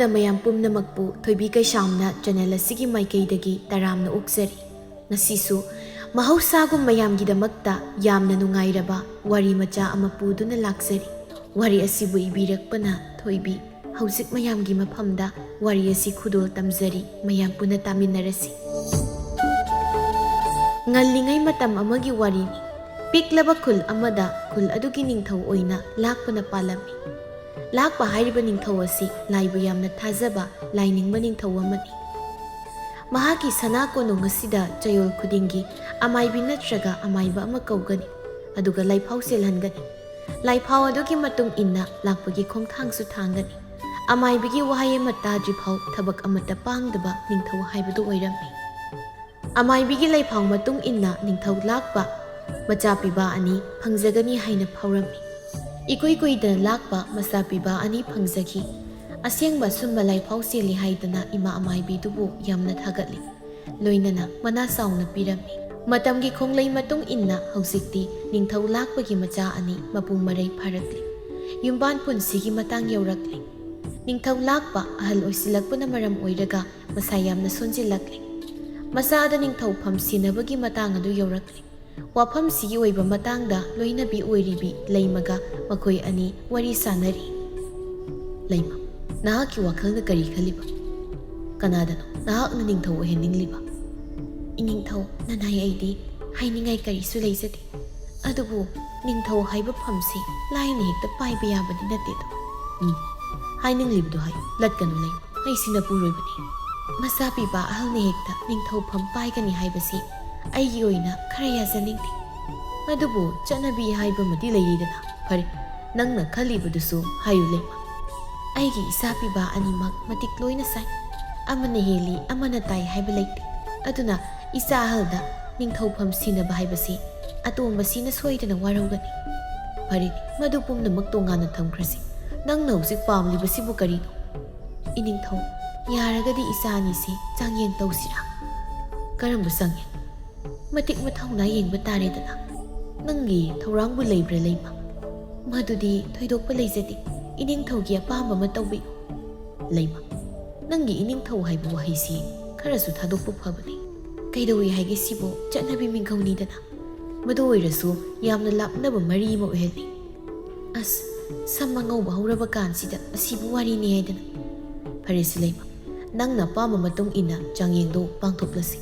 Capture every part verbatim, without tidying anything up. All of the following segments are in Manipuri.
ꯇ ꯃꯌꯥꯝ ꯄꯨꯝꯅꯃꯛꯄꯨ ꯊꯣꯏꯕꯤ ꯀꯩꯁꯥꯝꯅ ꯆꯦꯅꯦꯜ ꯑꯁꯤꯒꯤ ꯃꯥꯏꯀꯩꯗꯒꯤ ꯇꯔꯥꯝꯅ ꯑꯣꯛꯆꯔꯤ꯫ ꯉꯁꯤꯁꯨ ꯃꯍꯧꯁꯥꯒꯨꯝ ꯃꯌꯥꯝꯒꯤꯗꯃꯛꯇ ꯌꯥꯝꯅ ꯅꯨꯡꯉꯥꯏꯔꯕ ꯋꯥꯔꯤ ꯃꯆꯥ ꯑꯃ ꯄꯨꯗꯨꯅ ꯂꯥꯛꯆꯔꯤ꯫ ꯋꯥꯔꯤ ꯑꯁꯤꯕꯨ ꯏꯕꯤꯔꯛꯄꯅ ꯊꯣꯏꯕꯤ꯫ ꯍꯧꯖꯤꯛ ꯃꯌꯥꯝꯒꯤ ꯃꯐꯝꯗ ꯋꯥꯔꯤ ꯑꯁꯤ ꯈꯨꯗꯣꯜ ꯇꯝꯖꯔꯤ, ꯃꯌꯥꯝ ꯄꯨꯟꯅ ꯇꯥꯃꯤꯟꯅꯔꯁꯤ꯫ ꯉꯜꯂꯤꯉꯩ ꯃꯇꯝ ꯑꯃꯒꯤ ꯋꯥꯔꯤꯅꯤ꯫ ꯄꯤꯛꯂꯕ ꯈꯨꯜ ꯑꯃꯗ ꯈꯨꯜ ꯑꯗꯨꯒꯤ ꯅꯤꯡꯊꯧ ꯑꯣꯏꯅ ꯂꯥꯛꯄꯅ ꯄꯥꯜꯂꯝꯃꯤ꯫ ꯂꯥꯛꯄ ꯍꯥꯏꯔꯤꯕ ꯅꯤꯡꯊꯧ ꯑꯁꯤ ꯂꯥꯏꯕꯨ ꯌꯥꯝꯅ ꯊꯥꯖꯕ, ꯂꯥꯏꯅꯤꯡꯕ ꯅꯤꯡꯊꯧ ꯑꯃꯅꯤ꯫ ꯃꯍꯥꯛꯀꯤ ꯁꯅꯥ ꯀꯣꯅꯨꯡ ꯑꯁꯤꯗ ꯆꯌꯣꯜ ꯈꯨꯗꯤꯡꯒꯤ ꯑꯃꯥꯏꯕꯤ ꯅꯠꯇ꯭ꯔꯒ ꯑꯃꯥꯏꯕ ꯑꯃ ꯀꯧꯒꯅꯤ, ꯑꯗꯨꯒ ꯂꯥꯏꯐꯥꯎ ꯆꯦꯜꯍꯟꯒꯅꯤ꯫ ꯂꯥꯏꯐꯥꯎ ꯑꯗꯨꯒꯤ ꯃꯇꯨꯡ ꯏꯟꯅ ꯂꯥꯛꯄꯒꯤ ꯈꯣꯡꯊꯥꯡꯁꯨ ꯊꯥꯡꯒꯅꯤ꯫ ꯑꯃꯥꯏꯕꯤꯒꯤ ꯋꯥꯍꯩ ꯑꯃ ꯇꯥꯗ꯭ꯔꯤꯐꯥꯎ ꯊꯕꯛ ꯑꯃꯠꯇ ꯄꯥꯡꯗꯕ ꯅꯤꯡꯊꯧ ꯍꯥꯏꯕꯗꯨ ꯑꯣꯏꯔꯝꯃꯤ꯫ ꯑꯃꯥꯏꯕꯤꯒꯤ ꯂꯩꯐꯥꯎ ꯃꯇꯨꯡ ꯏꯟꯅ ꯅꯤꯡꯊꯧ ꯂꯥꯛꯄ ꯃꯆꯥ ꯄꯤꯕ ꯑꯅꯤ ꯐꯪꯖꯒꯅꯤ ꯍꯥꯏꯅ ꯐꯥꯎꯔꯝꯃꯤ꯫ ꯏꯀꯨꯏ ꯀꯨꯏꯗꯅ ꯂꯥꯛꯄ ꯃꯆꯥ ꯄꯤꯕ ꯑꯅꯤ ꯐꯪꯖꯈꯤ꯫ ꯑꯁꯦꯡꯕ ꯑꯆꯨꯝꯕ ꯂꯥꯏꯐꯥꯎ ꯆꯦꯜꯂꯤ ꯍꯥꯏꯗꯅ ꯏꯃꯥ ꯑꯃꯥꯏꯕꯤꯗꯨꯕꯨ ꯌꯥꯝꯅ ꯊꯥꯒꯠꯂꯤ꯫ ꯂꯣꯏꯅꯅ ꯃꯅꯥ ꯆꯥꯎꯅ ꯄꯤꯔꯝꯃꯤ꯫ ꯃꯇꯝꯒꯤ ꯈꯣꯡꯂꯩ ꯃꯇꯨꯡ ꯏꯟꯅ ꯍꯧꯖꯤꯛꯇꯤ ꯅꯤꯡꯊꯧ ꯂꯥꯛꯄꯒꯤ ꯃꯆꯥ ꯑꯅꯤ ꯃꯄꯨꯡ ꯃꯔꯩ ꯐꯥꯔꯛꯂꯤ꯫ ꯌꯨꯝꯕꯥꯟ ꯄꯨꯟꯁꯤꯒꯤ ꯃꯇꯥꯡ ꯌꯧꯔꯛꯂꯤ꯫ ꯅꯤꯡꯊꯧ ꯂꯥꯛꯄ ꯑꯍꯜ ꯑꯣꯏꯁꯤꯜꯂꯛꯄꯅ ꯃꯔꯝ ꯑꯣꯏꯔꯒ ꯃꯁꯥ ꯌꯥꯝꯅ ꯁꯣꯟꯖꯤꯜꯂꯛꯂꯤ꯫ ꯃꯆꯥꯗ ꯅꯤꯡꯊꯧ ꯐꯝ ꯁꯤꯟꯅꯕꯒꯤ ꯃꯇꯥꯡ ꯑꯗꯨ ꯌꯧꯔꯛꯂꯤ꯫ ꯋꯥꯐꯝꯁꯤꯒꯤ ꯑꯣꯏꯕ ꯃꯇꯥꯡꯗ ꯂꯣꯏꯅꯕꯤ ꯑꯣꯏꯔꯤꯕꯤ ꯂꯩꯃꯒ ꯃꯈꯣꯏ ꯑꯅꯤ ꯋꯥꯔꯤ ꯁꯥꯟꯅꯔꯤ꯫ ꯂꯩꯃ, ꯅꯍꯥꯛꯀꯤ ꯋꯥꯈꯜꯅ ꯀꯔꯤ ꯈꯜꯂꯤꯕ? ꯀꯅꯥꯗꯅꯣ ꯅꯍꯥꯛꯅ ꯅꯤꯡꯊꯧ ꯑꯣꯏꯍꯟꯅꯤꯡꯂꯤꯕ? ꯏꯅꯤꯡꯊꯧ, ꯅꯅꯥꯏ ꯑꯩꯗꯤ ꯍꯥꯏꯅꯤꯡꯉꯥꯏ ꯀꯔꯤꯁꯨ ꯂꯩꯖꯗꯦ꯫ ꯑꯗꯨꯕꯨ ꯅꯤꯡꯊꯧ ꯍꯥꯏꯕ ꯐꯝꯁꯤ ꯂꯥꯏꯅ ꯍꯦꯛꯇ ꯄꯥꯏꯕ ꯌꯥꯕꯗꯤ ꯅꯠꯇꯦꯗꯣ꯫ ꯎꯝ, ꯍꯥꯏꯅꯤꯡꯂꯤꯕꯗꯨ ꯍꯥꯏꯌꯨ, ꯂꯠꯀꯅꯨ ꯂꯩꯃ꯫ ꯑꯩꯁꯤ ꯅꯄꯨꯔꯣꯏꯕꯅꯤ꯫ ꯃꯆꯥ ꯄꯤꯕ ꯑꯍꯜꯅ ꯍꯦꯛꯇ ꯅꯤꯡꯊꯧ ꯐꯝ ꯄꯥꯏꯒꯅꯤ ꯍꯥꯏꯕꯁꯤ ꯑꯩꯒꯤ ꯑꯣꯏꯅ ꯈꯔ ꯌꯥꯖꯅꯤꯡꯗꯦ꯫ ꯑꯗꯨꯕꯨ ꯆꯠꯅꯕꯤ ꯍꯥꯏꯕ ꯑꯃꯗꯤ ꯂꯩꯔꯤꯗꯅ꯫ ꯐꯔꯦ, ꯅꯪꯅ ꯈꯜꯂꯤꯕꯗꯨꯁꯨ ꯍꯥꯏꯌꯨ ꯂꯩꯃ꯫ ꯑꯩꯒꯤ ꯏꯆꯥ ꯄꯤꯕ ꯑꯅꯤꯃꯛ ꯃꯇꯤꯛ ꯂꯣꯏꯅ ꯆꯥꯏ꯫ ꯑꯃꯅ ꯍꯦꯜꯂꯤ, ꯑꯃꯅ ꯇꯥꯏ ꯍꯥꯏꯕ ꯂꯩꯇꯦ꯫ ꯑꯗꯨꯅ ꯏꯆꯥ ꯑꯍꯜꯗ ꯅꯤꯡꯊꯧ ꯐꯝ ꯁꯤꯟꯅꯕ ꯍꯥꯏꯕꯁꯤ ꯑꯇꯣꯝꯕꯁꯤꯅ ꯁꯣꯏꯗꯅ ꯋꯥꯔꯧꯒꯅꯤ꯫ ꯐꯔꯦ, ꯃꯗꯨ ꯄꯨꯝꯅꯃꯛ ꯇꯣꯉꯥꯟꯅ ꯊꯝꯈ꯭ꯔꯁꯤ꯫ ꯅꯪꯅ ꯍꯧꯖꯤꯛ ꯄꯥꯝꯂꯤꯕꯁꯤꯕꯨ ꯀꯔꯤꯅꯣ? ꯏꯅꯤꯡꯊꯧ, ꯌꯥꯔꯒꯗꯤ ꯏꯆꯥ ꯑꯅꯤꯁꯤ ꯆꯥꯡꯌꯦꯡ ꯇꯧꯁꯤꯔꯥ? ꯀꯔꯝꯕ ꯆꯥꯡꯌꯦꯡ? ꯃꯇꯤꯛ ꯃꯊꯧꯅꯥ ꯌꯦꯡꯕ ꯇꯥꯔꯦꯗꯅ꯫ ꯅꯪꯒꯤ ꯊꯧꯔꯥꯡꯕꯨ ꯂꯩꯕ꯭ꯔꯥ ꯂꯩꯃ? ꯃꯗꯨꯗꯤ ꯊꯣꯏꯗꯣꯛꯄ ꯂꯩꯖꯗꯦ꯫ ꯏꯅꯤꯡꯊꯧꯒꯤ ꯑꯄꯥꯝꯕ ꯑꯃ ꯇꯧꯕꯤꯌꯨ꯫ "ꯂꯩꯃ, ꯅꯪꯒꯤ ꯏꯅꯤꯡꯊꯧ ꯍꯥꯏꯕ ꯋꯥꯍꯩꯁꯤ ꯈꯔꯁꯨ ꯊꯥꯗꯣꯛꯄ ꯐꯕꯅꯤ꯫ ꯀꯩꯗꯧꯏ ꯍꯥꯏꯒꯦ ꯁꯤꯕꯨ? ꯆꯠꯅꯕꯤ ꯃꯤꯡꯒꯧꯅꯤꯗꯅ꯫ ꯃꯗꯨ ꯑꯣꯏꯔꯁꯨ ꯌꯥꯝꯅ ꯂꯥꯞꯅꯕ ꯃꯔꯤ ꯑꯃ ꯑꯣꯏꯍꯜꯂꯤ꯫ ꯑꯁ, ꯁꯝ ꯑꯉꯧꯕ ꯍꯧꯔꯕ ꯀꯥꯟꯁꯤꯗ ꯑꯁꯤꯕꯨ ꯋꯥꯔꯤꯅꯤ ꯍꯥꯏꯗꯅ꯫ ꯐꯔꯦꯁꯤ ꯂꯩꯃ, ꯅꯪꯅ ꯑꯄꯥꯝꯕ ꯃꯇꯨꯡ ꯏꯟꯅ ꯆꯥꯡꯌꯦꯡꯗꯣ ꯄꯥꯡꯊꯣꯛꯂꯁꯤ꯫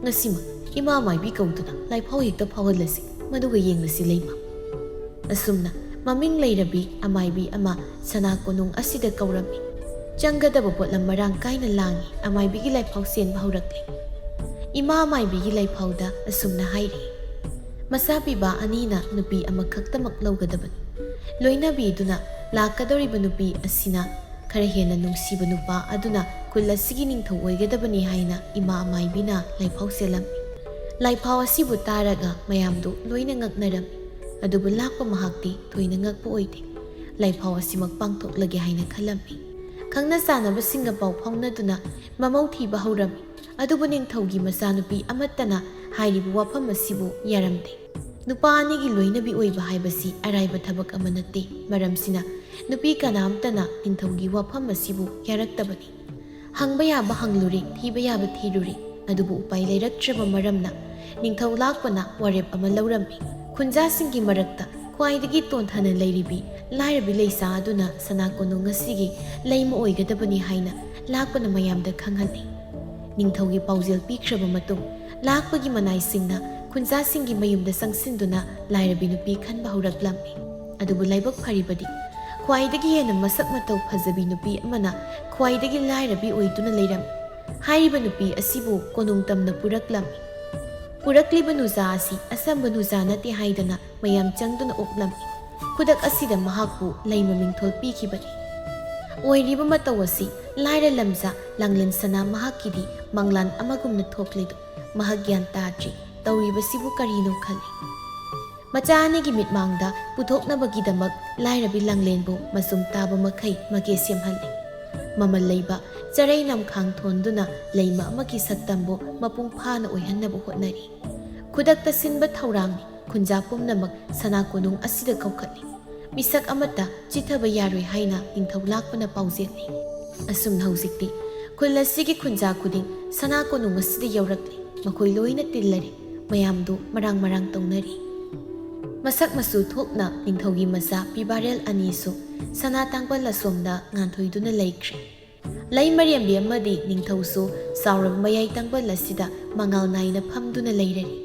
ꯉꯁꯤꯃꯛ ꯏꯃꯥ ꯃꯥꯏꯕꯤ ꯀꯧꯗꯨꯅ ꯂꯥꯏꯐꯥꯎ ꯍꯦꯛꯇ ꯐꯥꯎꯍꯜꯂꯁꯤ, ꯃꯗꯨꯒ ꯌꯦꯡꯂꯁꯤ ꯂꯩꯃ꯫" ꯑꯁꯨꯝꯅ ꯃꯃꯤꯡ ꯂꯩꯔꯕꯤ ꯑꯃꯥꯏꯕꯤ ꯑꯃ ꯁꯅꯥ ꯀꯣꯅꯨꯡ ꯑꯁꯤꯗ ꯀꯧꯔꯝꯃꯤ꯫ ꯆꯪꯒꯗꯕ ꯄꯣꯠꯂꯝ ꯃꯔꯥꯡ ꯀꯥꯏꯅ ꯂꯥꯡꯏ꯫ ꯑꯃꯥꯏꯕꯤꯒꯤ ꯂꯥꯏꯐꯥꯎ ꯆꯦꯟꯕ ꯍꯧꯔꯛꯂꯦ꯫ ꯏꯃꯥ ꯑꯃꯥꯏꯕꯤꯒꯤ ꯂꯥꯏꯐꯥꯎꯗ ꯑꯁꯨꯝꯅ ꯍꯥꯏꯔꯤ: "ꯃꯆꯥ ꯄꯤꯕ ꯑꯅꯤꯅ ꯅꯨꯄꯤ ꯑꯃꯈꯛꯇꯃꯛ ꯂꯧꯒꯗꯕꯅꯤ꯫ ꯂꯣꯏꯅꯕꯤꯗꯨꯅ ꯂꯥꯛꯀꯗꯧꯔꯤꯕ ꯅꯨꯄꯤ ꯑꯁꯤꯅ ꯈꯔ ꯍꯦꯟꯅ ꯅꯨꯡꯁꯤꯕ ꯅꯨꯄꯥ ꯑꯗꯨꯅ ꯈꯨꯜ ꯑꯁꯤꯒꯤ ꯅꯤꯡꯊꯧ ꯑꯣꯏꯒꯗꯕꯅꯤ" ꯍꯥꯏꯅ ꯏꯃꯥ ꯑꯃꯥꯏꯕꯤꯅ ꯂꯥꯏꯐꯥꯎ ꯆꯦꯜꯂꯝꯃꯤ꯫ ꯂꯥꯏꯐꯥꯎ ꯑꯁꯤꯕꯨ ꯇꯥꯔꯒ ꯃꯌꯥꯝꯗꯨ ꯂꯣꯏꯅ ꯉꯛꯅꯔꯝꯃꯤ꯫ ꯑꯗꯨꯕꯨ ꯂꯥꯛꯄ ꯃꯍꯥꯛꯇꯤ ꯊꯣꯏꯅ ꯉꯛꯄ ꯑꯣꯏꯗꯦ꯫ ꯂꯥꯏꯐꯥꯎ ꯑꯁꯤꯃꯛ ꯄꯥꯡꯊꯣꯛꯂꯒꯦ ꯍꯥꯏꯅ ꯈꯜꯂꯝꯃꯤ꯫ ꯈꯪꯅ ꯆꯥꯟꯅꯕꯁꯤꯡꯒ ꯄꯥꯎ ꯐꯥꯎꯅꯗꯨꯅ ꯃꯃꯧ ꯊꯤꯕ ꯍꯧꯔꯝꯃꯤ꯫ ꯑꯗꯨꯕꯨ ꯅꯤꯡꯊꯧꯒꯤ ꯃꯆꯥꯅꯨꯄꯤ ꯑꯃꯠꯇꯅ ꯍꯥꯏꯔꯤꯕ ꯋꯥꯐꯝ ꯑꯁꯤꯕꯨ ꯌꯥꯔꯝꯗꯦ꯫ ꯅꯨꯄꯥ ꯑꯅꯤꯒꯤ ꯂꯣꯏꯅꯕꯤ ꯑꯣꯏꯕ ꯍꯥꯏꯕꯁꯤ ꯑꯔꯥꯏꯕ ꯊꯕꯛ ꯑꯃ ꯅꯠꯇꯦ꯫ ꯃꯔꯝꯁꯤꯅ ꯅꯨꯄꯤ ꯀꯅꯥꯝꯇꯅ ꯅꯤꯡꯊꯧꯒꯤ ꯋꯥꯐꯝ ꯑꯁꯤꯕꯨ ꯌꯥꯔꯛꯇꯕꯅꯤ꯫ ꯍꯪꯕ ꯌꯥꯕ ꯍꯪꯂꯨꯔꯦ, ꯊꯤꯕ ꯌꯥꯕ ꯊꯤꯔꯨꯔꯦ, ꯑꯗꯨꯕꯨ ꯎꯄꯥꯏ ꯂꯩꯔꯛꯇ꯭ꯔꯕ ꯃꯔꯝꯅ ꯅꯤꯡꯊꯧ ꯂꯥꯛꯄꯅ ꯋꯥꯔꯦꯞ ꯑꯃ ꯂꯧꯔꯝꯃꯤ꯫ ꯈꯨꯟꯖꯥꯁꯤꯡꯒꯤ ꯃꯔꯛꯇ ꯈ꯭ꯋꯥꯏꯗꯒꯤ ꯇꯣꯟꯊꯅ ꯂꯩꯔꯤꯕꯤ ꯂꯥꯏꯔꯕꯤ ꯂꯩꯁꯥ ꯑꯗꯨꯅ ꯁꯅꯥ ꯀꯣꯅꯨꯡ ꯑꯁꯤꯒꯤ ꯂꯩꯃ ꯑꯣꯏꯒꯗꯕꯅꯤ ꯍꯥꯏꯅ ꯂꯥꯛꯄꯅ ꯃꯌꯥꯝꯗ ꯈꯪꯍꯜꯂꯤ꯫ ꯅꯤꯡꯊꯧꯒꯤ ꯄꯥꯎꯖꯦꯜ ꯄꯤꯈ꯭ꯔꯕ ꯃꯇꯨꯡ, ꯂꯥꯛꯄꯒꯤ ꯃꯅꯥꯏꯁꯤꯡꯅ ꯈꯨꯟꯖꯥꯁꯤꯡꯒꯤ ꯃꯌꯨꯝꯗ ꯆꯪꯁꯤꯟꯗꯨꯅ ꯂꯥꯏꯔꯕꯤ ꯅꯨꯄꯤ ꯈꯟꯕ ꯍꯧꯔꯛꯂꯝꯃꯤ꯫ ꯑꯗꯨꯕꯨ ꯂꯥꯏꯕꯛ ꯐꯔꯤꯕꯗꯤ, ꯈ꯭ꯋꯥꯏꯗꯒꯤ ꯍꯦꯟꯅ ꯃꯁꯛ ꯃꯇꯧ ꯐꯖꯕꯤ ꯅꯨꯄꯤ ꯑꯃꯅ ꯈ꯭ꯋꯥꯏꯗꯒꯤ ꯂꯥꯏꯔꯕꯤ ꯑꯣꯏꯗꯨꯅ ꯂꯩꯔꯝꯃꯤ꯫ ꯍꯥꯏꯔꯤꯕ ꯅꯨꯄꯤ ꯑꯁꯤꯕꯨ ꯀꯣꯅꯨꯡ ꯇꯝꯅ ꯄꯨꯔꯛꯂꯝꯃꯤ꯫ ꯄꯨꯔꯛꯂꯤꯕ ꯅꯨꯖꯥ ꯑꯁꯤ ꯑꯆꯝꯕ ꯅꯨꯖꯥ ꯅꯠꯇꯦ ꯍꯥꯏꯗꯅ ꯃꯌꯥꯝ ꯆꯪꯗꯨꯅ ꯑꯣꯛꯂꯝꯃꯤ꯫ ꯈꯨꯗꯛ ꯑꯁꯤꯗ ꯃꯍꯥꯛꯄꯨ ꯂꯩꯃ ꯃꯤꯡꯊꯣꯜ ꯄꯤꯈꯤꯕꯅꯤ꯫ ꯑꯣꯏꯔꯤꯕ ꯃꯇꯧ ꯑꯁꯤ ꯂꯥꯏꯔ ꯂꯝꯖꯥ ꯂꯥꯡꯂꯦꯟ ꯁꯅꯥ ꯃꯍꯥꯛꯀꯤꯗꯤ ꯃꯪꯂꯥꯟ ꯑꯃꯒꯨꯝꯅ ꯊꯣꯛꯂꯤꯗꯨ ꯃꯍꯥꯛ ꯒ꯭ꯌꯥꯟ ꯇꯥꯗ꯭ꯔꯤ꯫ ꯇꯧꯔꯤꯕꯁꯤꯕꯨ ꯀꯔꯤꯅꯣ ꯈꯜꯂꯤ꯫ ꯃꯆꯥ ꯑꯅꯤꯒꯤ ꯃꯤꯠꯃꯥꯡꯗ ꯄꯨꯊꯣꯛꯅꯕꯒꯤꯗꯃꯛ ꯂꯥꯏꯔꯕꯤ ꯂꯥꯡꯂꯦꯟꯕꯨ ꯃꯆꯨꯝ ꯇꯥꯕ ꯃꯈꯩ ꯃꯒꯦ ꯁꯦꯝꯍꯜꯂꯤ꯫ ꯃꯃꯜ ꯂꯩꯕ ꯆꯔꯩ ꯅꯝꯈꯥꯡ ꯊꯣꯟꯗꯨꯅ ꯂꯩꯃ ꯑꯃꯒꯤ ꯁꯛꯇꯝꯕꯨ ꯃꯄꯨꯡ ꯐꯥꯅ ꯑꯣꯏꯍꯟꯅꯕ ꯍꯣꯠꯅꯔꯤ꯫ ꯈꯨꯗꯛꯇ ꯁꯤꯟꯕ ꯊꯧꯔꯥꯡꯅꯤ꯫ ꯈꯨꯟꯖꯥ ꯄꯨꯝꯅꯃꯛ ꯁꯅꯥ ꯀꯣꯅꯨꯡ ꯑꯁꯤꯗ ꯀꯧꯈꯠꯂꯤ꯫ ꯃꯤꯁꯛ ꯑꯃꯠꯇ ꯆꯤꯠꯊꯕ ꯌꯥꯔꯣꯏ ꯍꯥꯏꯅ ꯅꯤꯡꯊꯧ ꯂꯥꯛꯄꯅ ꯄꯥꯎꯖꯦꯜꯂꯤ꯫ ꯑꯁꯨꯝꯅ ꯍꯧꯖꯤꯛꯇꯤ ꯈꯨꯜ ꯑꯁꯤꯒꯤ ꯈꯨꯟꯖꯥ ꯈꯨꯗꯤꯡ ꯁꯅꯥ ꯀꯣꯅꯨꯡ ꯑꯁꯤꯗ ꯌꯧꯔꯛꯂꯦ꯫ ꯃꯈꯣꯏ ꯂꯣꯏꯅ ꯇꯤꯜꯂꯔꯦ꯫ ꯃꯌꯥꯝꯗꯨ ꯃꯔꯥꯡ ꯃꯔꯥꯡ ꯇꯧꯅꯔꯤ꯫ ꯃꯁꯛ ꯃꯆꯨ ꯊꯣꯛꯅ ꯅꯤꯡꯊꯧꯒꯤ ꯃꯆꯥ ꯄꯤꯕꯥꯔꯦꯜ ꯑꯅꯤꯁꯨ ꯁꯅꯥ ꯇꯥꯡꯕꯜ ꯑꯁꯣꯝꯗ ꯉꯥꯟꯊꯣꯏꯗꯨꯅ ꯂꯩꯈ꯭ꯔꯦ꯫ ꯂꯩꯃꯔꯦꯝꯕꯤ ꯑꯃꯗꯤ ꯅꯤꯡꯊꯧꯁꯨ ꯆꯥꯎꯔꯕ ꯃꯌꯥꯏ ꯇꯥꯡꯕꯜ ꯑꯁꯤꯗ ꯃꯉꯥꯜ ꯅꯥꯏꯅ ꯐꯝꯗꯨꯅ ꯂꯩꯔꯔꯤ꯫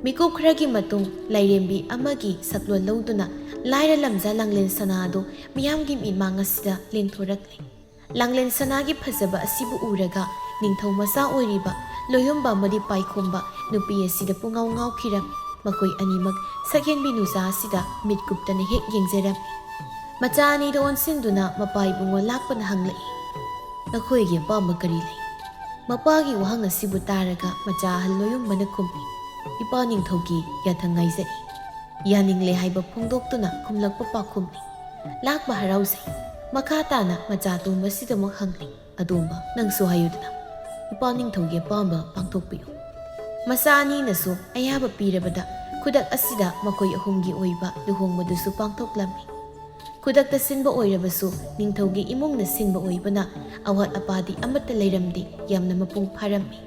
ꯃꯤꯀꯨꯞ ꯈꯔꯒꯤ ꯃꯇꯨꯡ ꯂꯥꯏꯔꯦꯝꯕꯤ ꯑꯃꯒꯤ ꯁꯛꯂꯣꯟ ꯂꯧꯗꯨꯅ ꯂꯥꯏꯔ ꯂꯝꯖꯥ ꯂꯥꯡꯂꯦꯟ ꯁꯅꯥ ꯑꯗꯨ ꯃꯤꯌꯥꯝꯒꯤ ꯃꯤꯠꯃꯥꯡ ꯑꯁꯤꯗ ꯂꯦꯡꯊꯣꯔꯛꯂꯦ꯫ ꯂꯥꯡꯂꯦꯟ ꯁꯅꯥꯒꯤ ꯐꯖꯕ ꯑꯁꯤꯕꯨ ꯎꯔꯒ ꯅꯤꯡꯊꯧ ꯃꯆꯥ ꯑꯣꯏꯔꯤꯕ ꯂꯣꯌꯨꯝꯕ ꯑꯃꯗꯤ ꯄꯥꯏꯈꯣꯝꯕ ꯅꯨꯄꯤ ꯑꯁꯤꯗ ꯄꯨꯡꯉꯥꯎ ꯉꯥꯎꯈꯤꯔꯝꯃꯤ꯫ ꯃꯈꯣꯏ ꯑꯅꯤꯃꯛ ꯁꯛꯍꯦꯟꯕꯤ ꯅꯨꯡꯖꯥ ꯑꯁꯤꯗ ꯃꯤꯠ ꯀꯨꯞꯇꯅ ꯍꯦꯛ ꯌꯦꯡꯖꯔꯝꯃꯤ꯫ ꯃꯆꯥ ꯑꯅꯤꯗ ꯑꯣꯟꯁꯤꯟꯗꯨꯅ ꯃꯄꯥ ꯏꯕꯨꯡꯉꯣ ꯂꯥꯛꯄꯅ ꯍꯪꯂꯛꯏ, "ꯅꯈꯣꯏꯒꯤ ꯑꯄꯥꯝꯕ ꯀꯔꯤ ꯂꯩ?" ꯃꯄꯥꯒꯤ ꯋꯥꯍꯪ ꯑꯁꯤꯕꯨ ꯇꯥꯔꯒ ꯃꯆꯥ ꯑꯍꯜ ꯂꯣꯌꯨꯝꯕꯅ ꯈꯨꯝꯃꯤ, "ꯏꯄꯥ ꯅꯤꯡꯊꯧꯒꯤ ꯌꯥꯊꯪ ꯉꯥꯏꯖꯔꯤ"꯫ ꯌꯥꯅꯤꯡꯂꯦ ꯍꯥꯏꯕ ꯐꯣꯡꯗꯣꯛꯇꯨꯅ ꯈꯨꯝꯂꯛꯄ ꯄꯥꯎꯈꯨꯝꯅꯤ꯫ ꯂꯥꯛꯄ ꯍꯔꯥꯎꯖꯩ꯫ ꯃꯈꯥ ꯇꯥꯅ ꯃꯆꯥ ꯑꯇꯣꯝꯕꯁꯤꯗꯃꯛ ꯍꯪꯂꯤ, "ꯑꯇꯣꯝꯕ, ꯅꯪꯁꯨ ꯍꯥꯏꯌꯨꯗꯅ, ꯏꯄꯥ ꯅꯤꯡꯊꯧꯒꯤ ꯑꯄꯥꯝꯕ ꯄꯥꯡꯊꯣꯛꯄꯤꯌꯨ"꯫ ꯃꯆꯥ ꯑꯅꯤꯅꯁꯨ ꯑꯌꯥꯕ ꯄꯤꯔꯕꯗ ꯈꯨꯗꯛ ꯑꯁꯤꯗ ꯃꯈꯣꯏ ꯑꯍꯨꯝꯒꯤ ꯑꯣꯏꯕ ꯂꯨꯍꯣꯡꯕꯗꯨꯁꯨ ꯄꯥꯡꯊꯣꯛꯂꯝꯃꯤ꯫ ꯈꯨꯗꯛꯇ ꯁꯤꯟꯕ ꯑꯣꯏꯔꯕꯁꯨ ꯅꯤꯡꯊꯧꯒꯤ ꯏꯃꯨꯡꯅ ꯁꯤꯟꯕ ꯑꯣꯏꯕꯅ ꯑꯋꯥꯠ ꯑꯄꯥꯗꯤ ꯑꯃꯠꯇ ꯂꯩꯔꯝꯗꯦ, ꯌꯥꯝꯅ ꯃꯄꯨꯡ ꯐꯥꯔꯝꯃꯤ꯫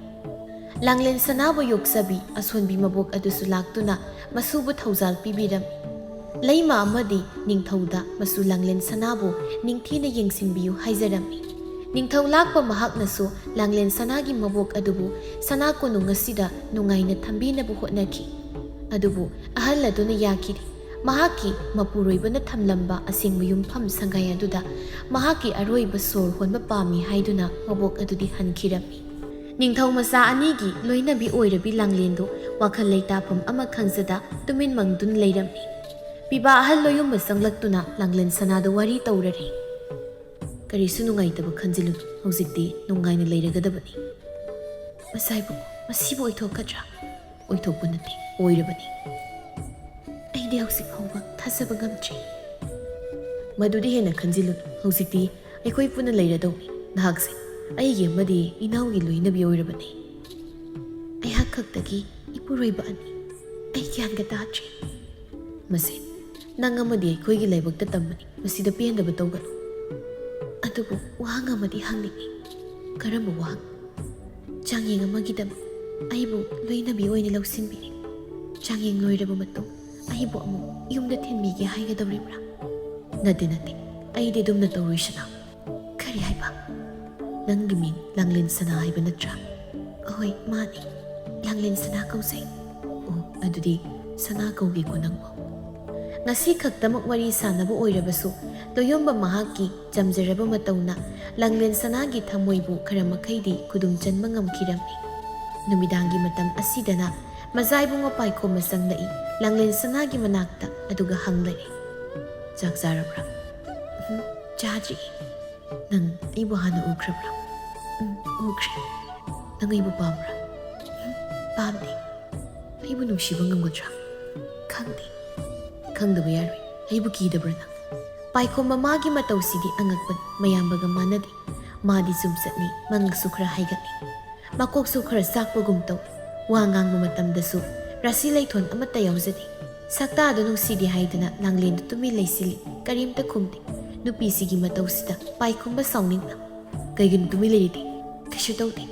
ꯂꯥꯡꯂꯦꯟ ꯁꯅꯥꯕꯨ ꯌꯣꯛꯆꯕꯤ ꯑꯁꯣꯟꯕꯤ ꯃꯕꯣꯛ ꯑꯗꯨꯁꯨ ꯂꯥꯛꯇꯨꯅ ꯃꯁꯨꯕꯨ ꯊꯧꯖꯥꯜ ꯄꯤꯕꯤꯔꯝꯃꯤ꯫ ꯂꯩꯃ ꯑꯃꯗꯤ ꯅꯤꯡꯊꯧꯗ ꯃꯁꯨ ꯂꯥꯡꯂꯦꯟ ꯁꯅꯥꯕꯨ ꯅꯤꯡꯊꯤꯅ ꯌꯦꯡꯁꯤꯟꯕꯤꯌꯨ ꯍꯥꯏꯖꯔꯝꯃꯤ꯫ ꯅꯤꯡꯊꯧ ꯂꯥꯛꯄ ꯃꯍꯥꯛꯅꯁꯨ ꯂꯥꯡꯂꯦꯟ ꯁꯅꯥꯒꯤ ꯃꯕꯣꯛ ꯑꯗꯨꯕꯨ ꯁꯅꯥ ꯀꯣꯅꯨꯡ ꯑꯁꯤꯗ ꯅꯨꯡꯉꯥꯏꯅ ꯊꯝꯕꯤꯅꯕ ꯍꯣꯠꯅꯈꯤ꯫ ꯑꯗꯨꯕꯨ ꯑꯍꯜ ꯑꯗꯨꯅ ꯌꯥꯈꯤꯗꯦ꯫ ꯃꯍꯥꯛꯀꯤ ꯃꯄꯨꯔꯣꯏꯕꯅ ꯊꯝꯂꯝꯕ ꯑꯁꯦꯡꯕ ꯌꯨꯝꯐꯝ ꯁꯪꯒꯥꯏ ꯑꯗꯨꯗ ꯃꯍꯥꯛꯀꯤ ꯑꯔꯣꯏꯕ ꯁꯣꯔ ꯍꯣꯟꯕ ꯄꯥꯝꯃꯤ ꯍꯥꯏꯗꯨꯅ ꯃꯕꯣꯛ ꯑꯗꯨꯗꯤ ꯍꯟꯈꯤꯔꯝꯃꯤ꯫ ꯅꯤꯡꯊꯧ ꯃꯆꯥ ꯑꯅꯤꯒꯤ ꯂꯣꯏꯅꯕꯤ ꯑꯣꯏꯔꯕꯤ ꯂꯥꯡꯂꯦꯟꯗꯨ ꯋꯥꯈꯜ ꯂꯩꯇꯥꯐꯝ ꯑꯃ ꯈꯪꯖꯗ ꯇꯨꯃꯤꯟ ꯃꯪꯗꯨꯅ ꯂꯩꯔꯝꯃꯤ꯫ ꯄꯤꯕꯥ ꯑꯍꯜ ꯂꯣꯌꯨꯝꯕ ꯆꯪꯂꯛꯇꯨꯅ ꯂꯥꯡꯂꯦꯟ ꯁꯅꯥꯗ ꯋꯥꯔꯤ ꯇꯧꯔꯔꯦ꯫ "ꯀꯔꯤꯁꯨ ꯅꯨꯡꯉꯥꯏꯇꯕ ꯈꯟꯖꯤꯜꯂꯨꯅꯨ, ꯍꯧꯖꯤꯛꯇꯤ ꯅꯨꯡꯉꯥꯏꯅ ꯂꯩꯔꯒꯗꯕꯅꯤ"꯫ "ꯃꯆꯥ ꯏꯕꯨꯡꯉꯣ, ꯃꯁꯤꯕꯨ ꯑꯣꯏꯊꯣꯛꯀꯗ꯭ꯔꯥ?" "ꯑꯣꯏꯊꯣꯛꯄ ꯅꯠꯇꯦ, ꯑꯣꯏꯔꯕꯅꯤ꯫ ꯑꯩꯗꯤ ꯍꯧꯖꯤꯛ ꯐꯥꯎꯕ ꯊꯥꯖꯕ ꯉꯝꯗ꯭ꯔꯤ"꯫ "ꯃꯗꯨꯗꯤ ꯍꯦꯟꯅ ꯈꯟꯖꯤꯜꯂꯨꯅꯨ, ꯍꯧꯖꯤꯛꯇꯤ ꯑꯩꯈꯣꯏ ꯄꯨꯟꯅ ꯂꯩꯔꯗꯧꯅꯤ꯫ ꯅꯍꯥꯛꯁꯦ ꯑꯩꯒꯤ ꯑꯃꯗꯤ ꯏꯅꯥꯎꯒꯤ ꯂꯣꯏꯅꯕꯤ ꯑꯣꯏꯔꯕꯅꯤ"꯫ "ꯑꯩꯍꯥꯛ ꯈꯛꯇꯒꯤ ꯏꯄꯨꯔꯣꯏꯕ ꯑꯅꯤ? ꯑꯩ ꯒ꯭ꯌꯥꯟꯒ ꯇꯥꯗ꯭ꯔꯦ"꯫ "ꯃꯁꯦ, ꯅꯪ ꯑꯃꯗꯤ ꯑꯩꯈꯣꯏꯒꯤ ꯂꯥꯏꯕꯛꯇ ꯇꯝꯕꯅꯤ, ꯃꯁꯤꯗ ꯄꯦꯟꯗꯕ ꯇꯧꯒꯅꯨ"꯫ "ꯑꯗꯨ ꯑꯗꯨꯕꯨ ꯋꯥꯍꯪ ꯑꯃꯗꯤ ꯍꯪꯅꯤꯡꯏ꯫ ꯀꯔꯝꯕ ꯋꯥꯍꯪ? ꯆꯥꯡꯌꯦꯡ ꯑꯃꯒꯤꯗꯃꯛ ꯑꯩꯕꯨ ꯂꯣꯏꯅꯕꯤ ꯑꯣꯏꯅ ꯂꯧꯁꯤꯟꯕꯤꯔꯦ꯫ ꯆꯥꯡꯌꯦꯡ ꯂꯣꯏꯔꯕ ꯃꯇꯨꯡ ꯑꯩꯕꯨ ꯑꯃꯨꯛ ꯌꯨꯝꯗ ꯊꯤꯟꯕꯤꯒꯦ ꯍꯥꯏꯒꯗꯧꯔꯤꯕ꯭ꯔꯥ? ꯅꯠꯇꯦ, ꯅꯠꯇꯦ, ꯑꯩꯗꯤ ꯑꯗꯨꯝꯅ ꯇꯧꯔꯣꯏ, ꯁꯅꯥ꯫ ꯀꯔꯤ ꯍꯥꯏꯕ? ꯅꯪꯒꯤ ꯃꯤꯡ ꯂꯥꯡꯂꯦꯟ ꯁꯅꯥ ꯍꯥꯏꯕ ꯅꯠꯇ꯭ꯔꯥ? ꯑꯍꯣꯏ, ꯃꯥꯅꯤ꯫ ꯂꯥꯡꯂꯦꯟ ꯁꯅꯥ ꯀꯧꯖꯩ꯫ ꯑꯣ, ꯑꯗꯨꯗꯤ ꯁꯅꯥ ꯀꯧꯒꯦꯀꯣ ꯅꯪꯕꯨ꯫ ꯉꯁꯤ ꯈꯛꯇꯃꯛ ꯋꯥꯔꯤ ꯁꯥꯟꯅꯕ ꯑꯣꯏꯔꯕꯁꯨ, ꯂꯣꯌꯣꯝꯕ ꯃꯍꯥꯛꯀꯤ ꯆꯝꯖꯔꯕ ꯃꯇꯧꯅ ꯂꯥꯡꯂꯦꯟ ꯁꯅꯥꯒꯤ ꯊꯃꯣꯏꯕꯨ ꯈꯔ ꯃꯈꯩꯗꯤ ꯈꯨꯗꯨꯝ ꯆꯟꯕ ꯉꯝꯈꯤꯔꯝꯃꯤ꯫ ꯅꯨꯃꯤꯗꯥꯡꯒꯤ ꯃꯇꯝ ꯑꯁꯤꯗꯅ ꯃꯖꯥꯏꯕꯨꯡ ꯄꯥꯏꯈꯣꯝꯕ ꯆꯪꯂꯛꯏ, ꯂꯥꯡꯂꯦꯟ ꯁꯅꯥꯒꯤ ꯃꯅꯥꯛꯇ, ꯑꯗꯨꯒ ꯍꯪꯂꯛꯏ, "ꯆꯥꯛ ꯆꯥꯔꯕ꯭ꯔꯥ?" "ꯎꯝ, ꯆꯥꯗ꯭ꯔꯤ꯫ ꯅꯪ ꯑꯩꯕꯨ ꯍꯥꯟꯅ ꯎꯈ꯭ꯔꯕ꯭ꯔꯥ?" "ꯎꯝ, ꯎꯈ꯭ꯔꯦ꯫ ꯅꯪ ꯑꯩꯕꯨ ꯄꯥꯝꯕ꯭ꯔꯥ?" "ꯎꯝ, ꯄꯥꯝꯗꯦ꯫ ꯑꯩꯕꯨ ꯅꯨꯡꯁꯤꯕ ꯉꯝꯒꯗ꯭ꯔꯥ?" "ꯈꯪꯗꯦ꯫" "ꯈꯪꯗꯕ ꯌꯥꯔꯣꯏ꯫ ꯑꯩꯕꯨ ꯀꯤꯗꯕ꯭ꯔꯥ ꯅꯪ?" ꯄꯥꯏꯈꯣꯝꯕ ꯃꯥꯒꯤ ꯃꯇꯧꯁꯤꯗꯤ ꯑꯉꯛꯄꯅꯤ, ꯃꯌꯥꯝꯕꯒ ꯃꯥꯟꯅꯗꯦ꯫ ꯃꯥꯗꯤ ꯆꯨꯝꯆꯠꯅꯤ, ꯃꯉꯛꯁꯨ ꯈꯔ ꯍꯥꯏꯒꯠꯂꯤ꯫ ꯃꯀꯣꯛꯁꯨ ꯈꯔ ꯆꯥꯛꯄꯒꯨꯝ ꯇꯧ꯫ ꯋꯥ ꯉꯥꯡꯕ ꯃꯇꯝꯗꯁꯨ ꯔꯥꯁꯤ ꯂꯩꯊꯣꯟ ꯑꯃꯠꯇ ꯌꯥꯎꯖꯗꯦ꯫ ꯁꯛꯇꯥꯗꯨ ꯅꯨꯡꯁꯤꯗꯦ ꯍꯥꯏꯗꯨꯅ ꯂꯥꯡꯂꯦꯟꯗꯨ ꯇꯨꯃꯤꯟ ꯂꯩꯁꯤꯜꯂꯤ, ꯀꯔꯤꯝꯇ ꯈꯨꯝꯗꯦ꯫ ꯅꯨꯄꯤꯁꯤꯒꯤ ꯃꯇꯧꯁꯤꯗ ꯄꯥꯏꯈꯣꯝꯕ ꯁꯥꯎꯅꯤꯡꯅ, "ꯀꯩꯒꯤꯅꯣ ꯇꯨꯃꯤꯟ ꯂꯩꯔꯤꯗꯤ?" "ꯀꯩꯁꯨ ꯇꯧꯗꯦ꯫"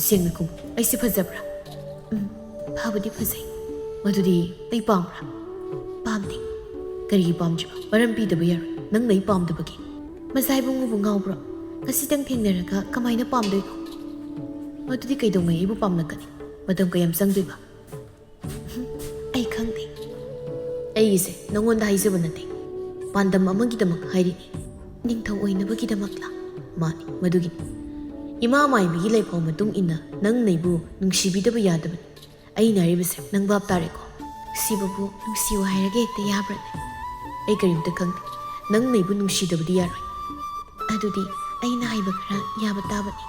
"ꯁꯦꯡꯅ ꯈꯨꯝ, ꯑꯩꯁꯦ ꯐꯖꯕ꯭ꯔꯥ?" "ꯎꯝ, ꯐꯕꯨꯗꯤ ꯐꯖꯩ꯫" "ꯃꯗꯨꯗꯤ ꯑꯩ ꯄꯥꯝꯕ꯭ꯔꯥ?" "ꯄꯥꯝꯗꯦ꯫" "ꯀꯔꯤꯒꯤ ꯄꯥꯝꯗ꯭ꯔꯤꯕ? ꯃꯔꯝ ꯄꯤꯗꯕ ꯌꯥꯔꯣꯏ, ꯅꯪꯅ ꯑꯩ ꯄꯥꯝꯗꯕꯒꯤ꯫" "ꯃꯖꯥꯏꯕꯨꯡꯕꯨ ꯉꯥꯎꯕ꯭ꯔꯣ? ꯉꯁꯤꯇꯪ ꯊꯦꯡꯅꯔꯒ ꯀꯃꯥꯏꯅ ꯄꯥꯝꯗꯣꯏꯅꯣ?" "ꯃꯗꯨꯗꯤ ꯀꯩꯗꯧꯉꯩ ꯑꯩꯕꯨ ꯄꯥꯝꯂꯛꯀꯅꯤ? ꯃꯇꯝ ꯀꯌꯥꯝ ꯆꯪꯗꯣꯏꯕ?" "ꯑꯩ ꯈꯪꯗꯦ꯫" "ꯑꯩꯒꯤꯁꯦ ꯅꯉꯣꯟꯗ ꯍꯥꯏꯖꯕ ꯅꯠꯇꯦ, ꯄꯥꯟꯗꯝ ꯑꯃꯒꯤꯗꯃꯛ ꯍꯥꯏꯔꯤꯅꯤ꯫" "ꯅꯤꯡꯊꯧ ꯑꯣꯏꯅꯕꯒꯤꯗꯃꯛꯂꯥ?" "ꯃꯥꯅꯤ, ꯃꯗꯨꯒꯤꯅꯤ꯫ ꯏꯃꯥ ꯃꯥꯏꯕꯤꯒꯤ ꯂꯩꯐꯥꯎ ꯃꯇꯨꯡ ꯏꯟꯅ ꯅꯪꯅ ꯑꯩꯕꯨ ꯅꯨꯡꯁꯤꯕꯤꯗꯕ ꯌꯥꯗꯕꯅꯤ꯫ ꯑꯩꯅ ꯍꯥꯏꯔꯤꯕꯁꯦ ꯅꯪ ꯚꯥꯞ ꯇꯥꯔꯦꯀꯣ?" "ꯅꯨꯡꯁꯤꯕꯕꯨ ꯅꯨꯡꯁꯤꯌꯨ ꯍꯥꯏꯔꯒ ꯍꯦꯛꯇ ꯌꯥꯕ꯭ꯔꯅꯦ?" "ꯑꯩ ꯀꯔꯤꯝꯇ ꯈꯪꯗꯦ꯫ ꯅꯪꯅ ꯑꯩꯕꯨ ꯅꯨꯡꯁꯤꯗꯕꯗꯤ ꯌꯥꯔꯣꯏ꯫" "ꯑꯗꯨꯗꯤ ꯑꯩꯅ ꯍꯥꯏꯕ ꯈꯔ ꯌꯥꯕ ꯇꯥꯕꯅꯤ꯫"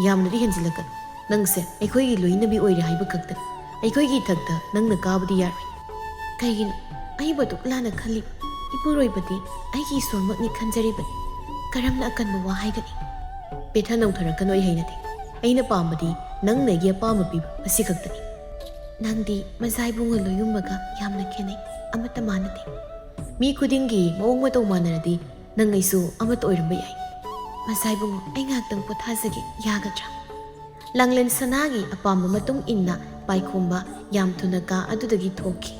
"ꯌꯥꯝꯅꯗꯤ ꯍꯦꯟꯖꯤꯜꯂꯛꯀꯅꯨ꯫ ꯅꯪꯁꯦ ꯑꯩꯈꯣꯏꯒꯤ ꯂꯣꯏꯅꯕꯤ ꯑꯣꯏꯔꯦ ꯍꯥꯏꯕ ꯈꯛꯇꯅꯤ꯫ ꯑꯩꯈꯣꯏꯒꯤ ꯏꯊꯛꯇ ꯅꯪꯅ ꯀꯥꯕꯗꯤ ꯌꯥꯔꯣꯏ꯫" "ꯀꯩꯒꯤꯅꯣ? ꯑꯩꯕꯨ ꯑꯗꯨꯛ ꯂꯥꯟꯅ ꯈꯜꯂꯤꯕ? ꯏꯄꯨꯔꯣꯏꯕꯗꯤ ꯑꯩꯒꯤ ꯏꯁꯣꯔꯃꯛꯅꯤ ꯈꯟꯖꯔꯤꯕꯅꯤ꯫ ꯀꯔꯝꯅ ꯑꯀꯟꯕ ꯋꯥ ꯍꯥꯏꯒꯅꯤ?" "ꯄꯦꯊ ꯅꯧꯊꯔꯛꯀꯅꯨ, ꯑꯩ ꯍꯩꯅꯗꯦ꯫ ꯑꯩꯅ ꯄꯥꯝꯕꯗꯤ ꯅꯪꯅ ꯑꯩꯒꯤ ꯑꯄꯥꯝꯕ ꯄꯤꯕ, ꯑꯁꯤ ꯈꯛꯇꯅꯤ꯫" "ꯅꯪꯗꯤ ꯃꯖꯥ ꯏꯕꯨꯡꯉꯣ ꯂꯣꯌꯨꯝꯕꯒ ꯌꯥꯝꯅ ꯈꯦꯠꯅꯩ꯫ ꯑꯃꯠꯇ ꯃꯥꯟꯅꯗꯦ꯫" "ꯃꯤ ꯈꯨꯗꯤꯡꯒꯤ ꯃꯑꯣꯡ ꯃꯇꯧ ꯃꯥꯟꯅꯔꯗꯤ "ꯅꯪ ꯑꯩꯁꯨ ꯑꯃꯠꯇ ꯑꯣꯏꯔꯝꯕ ꯌꯥꯏ꯫ ꯃꯖꯥ ꯏꯕꯨꯡꯉꯣ, ꯑꯩ ꯉꯥꯏꯍꯥꯛꯇꯪ ꯄꯣꯊꯥꯖꯒꯦ, ꯌꯥꯒꯗ꯭ꯔꯥ?" ꯂꯥꯡꯂꯦꯟ ꯁꯅꯥꯒꯤ ꯑꯄꯥꯝꯕ ꯃꯇꯨꯡ ꯏꯟꯅ ꯄꯥꯏꯈꯣꯝꯕ ꯌꯥꯝ ꯊꯨꯅ ꯀꯥ ꯑꯗꯨꯗꯒꯤ ꯊꯣꯛꯈꯤ꯫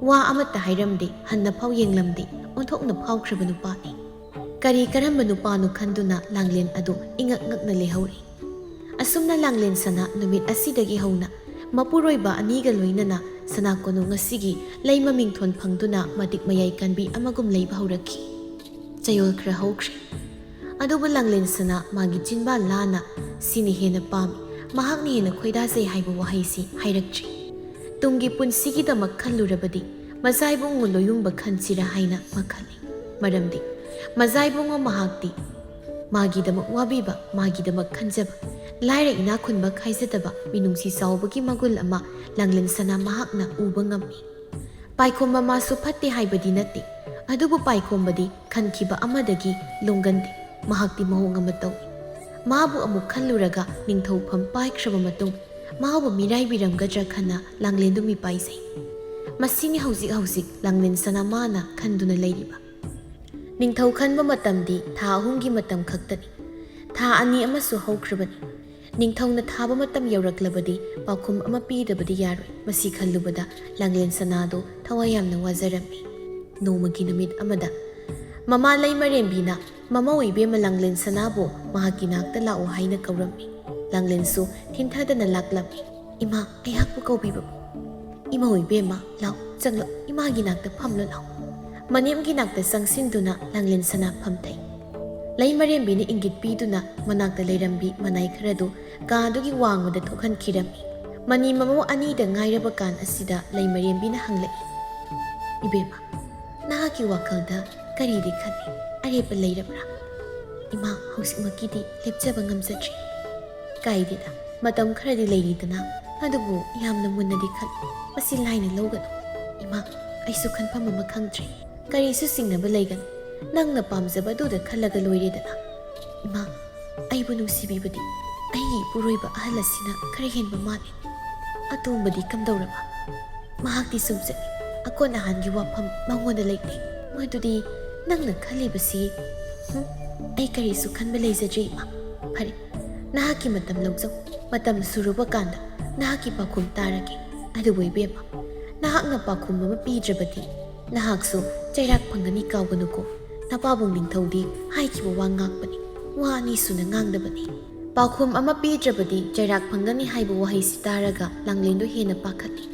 ꯋꯥ ꯑꯃꯠꯇ ꯍꯥꯏꯔꯝꯗꯦ, ꯍꯟꯅ ꯐꯥꯎ ꯌꯦꯡꯂꯝꯗꯦ, ꯑꯣꯟꯊꯣꯛꯅ ꯐꯥꯎꯈ꯭ꯔꯕ ꯅꯨꯄꯥꯅꯤ꯫ ꯀꯔꯤ ꯀꯔꯝꯕ ꯅꯨꯄꯥꯅꯣ ꯈꯟꯗꯨꯅ ꯂꯥꯡꯂꯦꯟ ꯑꯗꯨ ꯏꯉꯛ ꯉꯛꯅ ꯂꯩꯍꯧꯔꯤ꯫ ꯑꯁꯨꯝꯅ ꯂꯥꯡꯂꯦꯟ ꯁꯅꯥ ꯅꯨꯃꯤꯠ ꯑꯁꯤꯗꯒꯤ ꯍꯧꯅ ꯃꯄꯨꯔꯣꯏꯕ ꯑꯅꯤꯒ ꯂꯣꯏꯅꯅ ꯁꯅꯥ ꯀꯣꯅꯨꯡ ꯑꯁꯤꯒꯤ ꯂꯩ ꯃꯃꯤꯡꯊꯣꯟ ꯐꯪꯗꯨꯅ ꯃꯇꯤꯛ ꯃꯌꯥꯏ ꯀꯟꯕꯤ ꯑꯃꯒꯨꯝ ꯂꯩꯕ ꯍꯧꯔꯛꯈꯤ꯫ ꯆꯌꯣꯜ ꯈꯔ ꯍꯧꯈ꯭ꯔꯦ꯫ ꯑꯗꯨꯕꯨ ꯂꯥꯡꯂꯦꯟ ꯁꯅꯥ ꯃꯥꯒꯤ ꯆꯤꯟꯕꯥꯜ ꯂꯥꯅ "ꯁꯤꯅ ꯍꯦꯟꯅ ꯄꯥꯝꯃꯤ, ꯃꯍꯥꯛꯅ ꯍꯦꯟꯅ ꯈꯣꯏꯗꯥꯖꯩ" ꯍꯥꯏꯕ ꯋꯥꯍꯩꯁꯤ ꯍꯥꯏꯔꯛꯇ꯭ꯔꯤ꯫ ꯇꯨꯡꯒꯤ ꯄꯨꯟꯁꯤꯒꯤꯗꯃꯛ ꯈꯜꯂꯨꯔꯕꯗꯤ ꯃꯖꯥ ꯏꯕꯨꯡꯉꯣ ꯂꯣꯏꯌꯨꯝꯕ ꯈꯟꯁꯤꯔꯥ ꯍꯥꯏꯅ ꯃꯥ ꯈꯜꯂꯤ꯫ ꯃꯔꯝꯗꯤ ꯃꯖꯥ ꯏꯕꯨꯡꯉꯣ ꯃꯍꯥꯛꯇꯤ ꯃꯥꯒꯤꯗꯃꯛ ꯋꯥꯕꯤꯕ, ꯃꯥꯒꯤꯗꯃꯛ ꯈꯟꯖꯕ, ꯂꯥꯏꯔ ꯏꯅꯥꯛ ꯈꯨꯟꯕ ꯈꯥꯏꯖꯗꯕ ꯃꯤꯅꯨꯡꯁꯤ ꯆꯥꯎꯕꯒꯤ ꯃꯒꯨꯟ ꯑꯃ ꯂꯥꯡꯂꯦꯟ ꯁꯅꯥ ꯃꯍꯥꯛꯅ ꯎꯕ ꯉꯝꯃꯤ꯫ ꯄꯥꯏꯈꯣꯝꯕ ꯃꯥꯁꯨ ꯐꯠꯇꯦ ꯍꯥꯏꯕꯗꯤ ꯅꯠꯇꯦ, ꯑꯗꯨꯕꯨ ꯄꯥꯏꯈꯣꯝꯕꯗꯤ ꯈꯟꯈꯤꯕ ꯑꯃꯗꯒꯤ ꯂꯣꯡꯒꯟꯗꯦ꯫ ꯃꯍꯥꯛꯇꯤ ꯃꯑꯣꯡ ꯑꯃ ꯇꯧꯏ꯫ ꯃꯥꯕꯨ ꯑꯃꯨꯛ ꯈꯜꯂꯨꯔꯒ ꯅꯤꯡꯊꯧꯐꯝ ꯄꯥꯏꯈ꯭ꯔꯕ ꯃꯇꯨꯡ ꯃꯥꯕꯨ ꯃꯤꯔꯥꯏꯕꯤꯔꯝꯒꯗ꯭ꯔꯥ ꯈꯟꯅ ꯂꯥꯡꯂꯦꯟꯗꯨ ꯃꯤꯄꯥꯏꯖꯩ꯫ ꯃꯁꯤꯅꯤ ꯍꯧꯖꯤꯛ ꯍꯧꯖꯤꯛ ꯂꯥꯡꯂꯦꯟ ꯁꯅꯥ ꯃꯥꯅ ꯈꯟꯗꯨꯅ ꯂꯩꯔꯤꯕ꯫ ꯅꯤꯡꯊꯧ ꯈꯟꯕ ꯃꯇꯝꯗꯤ ꯊꯥ ꯑꯍꯨꯝꯒꯤ ꯃꯇꯝ ꯈꯛꯇꯅꯤ꯫ ꯊꯥ ꯑꯅꯤ ꯑꯃꯁꯨ ꯍꯧꯈ꯭ꯔꯕꯅꯤ꯫ ꯅꯤꯡꯊꯧꯅ ꯊꯥꯕ ꯃꯇꯝ ꯌꯧꯔꯛꯂꯕꯗꯤ ꯄꯥꯎꯈꯨꯝ ꯑꯃ ꯄꯤꯗꯕꯗꯤ ꯌꯥꯔꯣꯏ꯫ ꯃꯁꯤ ꯈꯜꯂꯨꯕꯗ ꯂꯥꯡꯂꯦꯟ ꯁꯅꯥꯗꯨ ꯊꯋꯥꯏ ꯌꯥꯝꯅ ꯋꯥꯖꯔꯝꯃꯤ꯫ ꯅꯣꯡꯃꯒꯤ ꯅꯨꯃꯤꯠ ꯑꯃꯗ ꯃꯃꯥ ꯂꯩꯃꯔꯦꯝꯕꯤꯅ ꯃꯃꯧ ꯏꯕꯦꯝꯃ ꯂꯥꯡꯂꯦꯟ ꯁꯅꯥꯕꯨ ꯃꯍꯥꯛꯀꯤ ꯅꯥꯛꯇ ꯂꯥꯛꯑꯣ ꯍꯥꯏꯅ ꯀꯧꯔꯝꯃꯤ꯫ ꯂꯥꯡꯂꯦꯟꯁꯨ ꯊꯤꯟꯊꯗꯅ ꯂꯥꯛꯂꯝꯃꯤ꯫ "ꯏꯃꯥ, ꯑꯩꯍꯥꯛꯄꯨ ꯀꯧꯕꯤꯕꯕꯨ?" "ꯏꯃꯧ ꯏꯕꯦꯝꯃ, ꯂꯥꯎ, ꯆꯪꯂꯛ, ꯏꯃꯥꯒꯤ ꯅꯥꯛꯇ ꯐꯝꯂꯨ ꯂꯥꯎ꯫" ꯃꯅꯦꯝꯒꯤ ꯅꯥꯛꯇ ꯆꯪꯁꯤꯟꯗꯨꯅ ꯂꯥꯡꯂꯦꯟ ꯁꯅꯥ ꯐꯝꯊꯩ꯫ ꯂꯩꯃꯔꯦꯝꯕꯤꯅ ꯏꯪꯒꯤꯠ ꯄꯤꯗꯨꯅ ꯃꯅꯥꯛꯇ ꯂꯩꯔꯝꯕꯤ ꯃꯅꯥꯏ ꯈꯔꯗꯨ ꯀꯥꯗꯨꯒꯤ ꯋꯥꯡꯃꯗ ꯊꯣꯛꯍꯟꯈꯤꯔꯝꯃꯤ꯫ ꯃꯅꯤ ꯃꯃꯧ ꯑꯅꯤꯗ ꯉꯥꯏꯔꯕ ꯀꯥꯟ ꯑꯁꯤꯗ ꯂꯩꯃꯔꯦꯝꯕꯤꯅ ꯍꯪꯂꯛꯏ, "ꯏꯕꯦꯝꯃ, ꯅꯍꯥꯛꯀꯤ ꯋꯥꯈꯜꯗ ꯀꯔꯤꯗꯤ ꯈꯜꯂꯤ? ꯑꯔꯦꯞꯄ ꯂꯩꯔꯕ꯭ꯔꯥ?" "ꯏꯃꯥ, ꯍꯧꯖꯤꯛꯃꯛꯀꯤꯗꯤ ꯂꯦꯞꯆꯕ ꯉꯝꯖꯗ꯭ꯔꯤ꯫" "ꯀꯥꯏꯗꯦꯗ, ꯃꯇꯝ ꯈꯔꯗꯤ ꯂꯩꯔꯤꯗꯅ, ꯑꯗꯨꯕꯨ ꯌꯥꯝꯅ ꯃꯨꯟꯅꯗꯤ ꯈꯜꯂꯨ꯫ ꯃꯁꯤ ꯂꯥꯏꯅ ꯂꯧꯒꯅꯨ꯫" "ꯏꯃꯥ, ꯑꯩꯁꯨ ꯈꯟꯐꯝ ꯑꯃ ꯈꯪꯗ꯭ꯔꯦ꯫ ꯀꯔꯤꯁꯨ ꯆꯤꯡꯅꯕ ꯂꯩꯒꯅꯨ꯫ ꯅꯪꯅ ꯄꯥꯝꯖꯕ ꯑꯗꯨꯗ ꯈꯜꯂꯒ ꯂꯣꯏꯔꯦꯗꯅ꯫" "ꯏꯃꯥ, ꯑꯩꯕꯨ ꯅꯨꯡꯁꯤꯕꯤꯕꯗꯤ ꯑꯩꯒꯤ ꯏꯄꯨꯔꯣꯏꯕ ꯑꯍꯜ ꯑꯁꯤꯅ ꯈꯔ ꯍꯦꯟꯕ ꯃꯥꯜꯂꯤ꯫ ꯑꯇꯣꯝꯕꯗꯤ ꯀꯝꯗꯧꯔꯕ?" "ꯃꯍꯥꯛꯇꯤ ꯁꯨꯝ ꯆꯠꯂꯤ꯫ ꯑꯀꯣꯟ ꯑꯍꯥꯟꯒꯤ ꯋꯥꯐꯝ ꯃꯉꯣꯟꯗ ꯂꯩꯇꯦ꯫ ꯃꯗꯨꯗꯤ "ꯅꯪꯅ ꯈꯜꯂꯤꯕꯁꯤ, ꯍꯨꯝ, ꯑꯩ ꯀꯔꯤꯁꯨ ꯈꯟꯕ ꯂꯩꯖꯗ꯭ꯔꯦ, ꯏꯃꯥ꯫ ꯐꯔꯦ, ꯅꯍꯥꯛꯀꯤ ꯃꯇꯝ ꯂꯧꯖꯧ꯫ ꯃꯇꯝ ꯁꯨꯔꯨꯕ ꯀꯥꯟꯗ ꯅꯍꯥꯛꯀꯤ ꯄꯥꯎꯈꯨꯝ ꯇꯥꯔꯒꯦ꯫ ꯑꯗꯨꯕꯨ ꯏꯕꯦꯝꯃ, ꯅꯍꯥꯛꯅ ꯄꯥꯎꯈꯨꯝ ꯑꯃ ꯄꯤꯗ꯭ꯔꯕꯗꯤ ꯅꯍꯥꯛꯁꯨ ꯆꯩꯔꯥꯛ ꯐꯪꯒꯅꯤ, ꯀꯥꯎꯒꯅꯨꯀꯣ꯫ ꯅꯄꯥꯕꯨꯡ ꯅꯤꯡꯊꯧꯗꯤ ꯍꯥꯏꯈꯤꯕ ꯋꯥ ꯉꯥꯛꯄꯅꯤ, ꯋꯥ ꯑꯅꯤ ꯁꯨꯅ ꯉꯥꯡꯗꯕꯅꯤ꯫ ꯄꯥꯎꯈꯨꯝ ꯑꯃ ꯄꯤꯗ꯭ꯔꯕꯗꯤ ꯆꯩꯔꯥꯛ ꯐꯪꯒꯅꯤ" ꯍꯥꯏꯕ ꯋꯥꯍꯩꯁꯤ ꯇꯥꯔꯒ ꯂꯥꯡꯂꯦꯟꯗꯣ ꯍꯦꯟꯅ ꯄꯥꯈꯠꯂꯤ꯫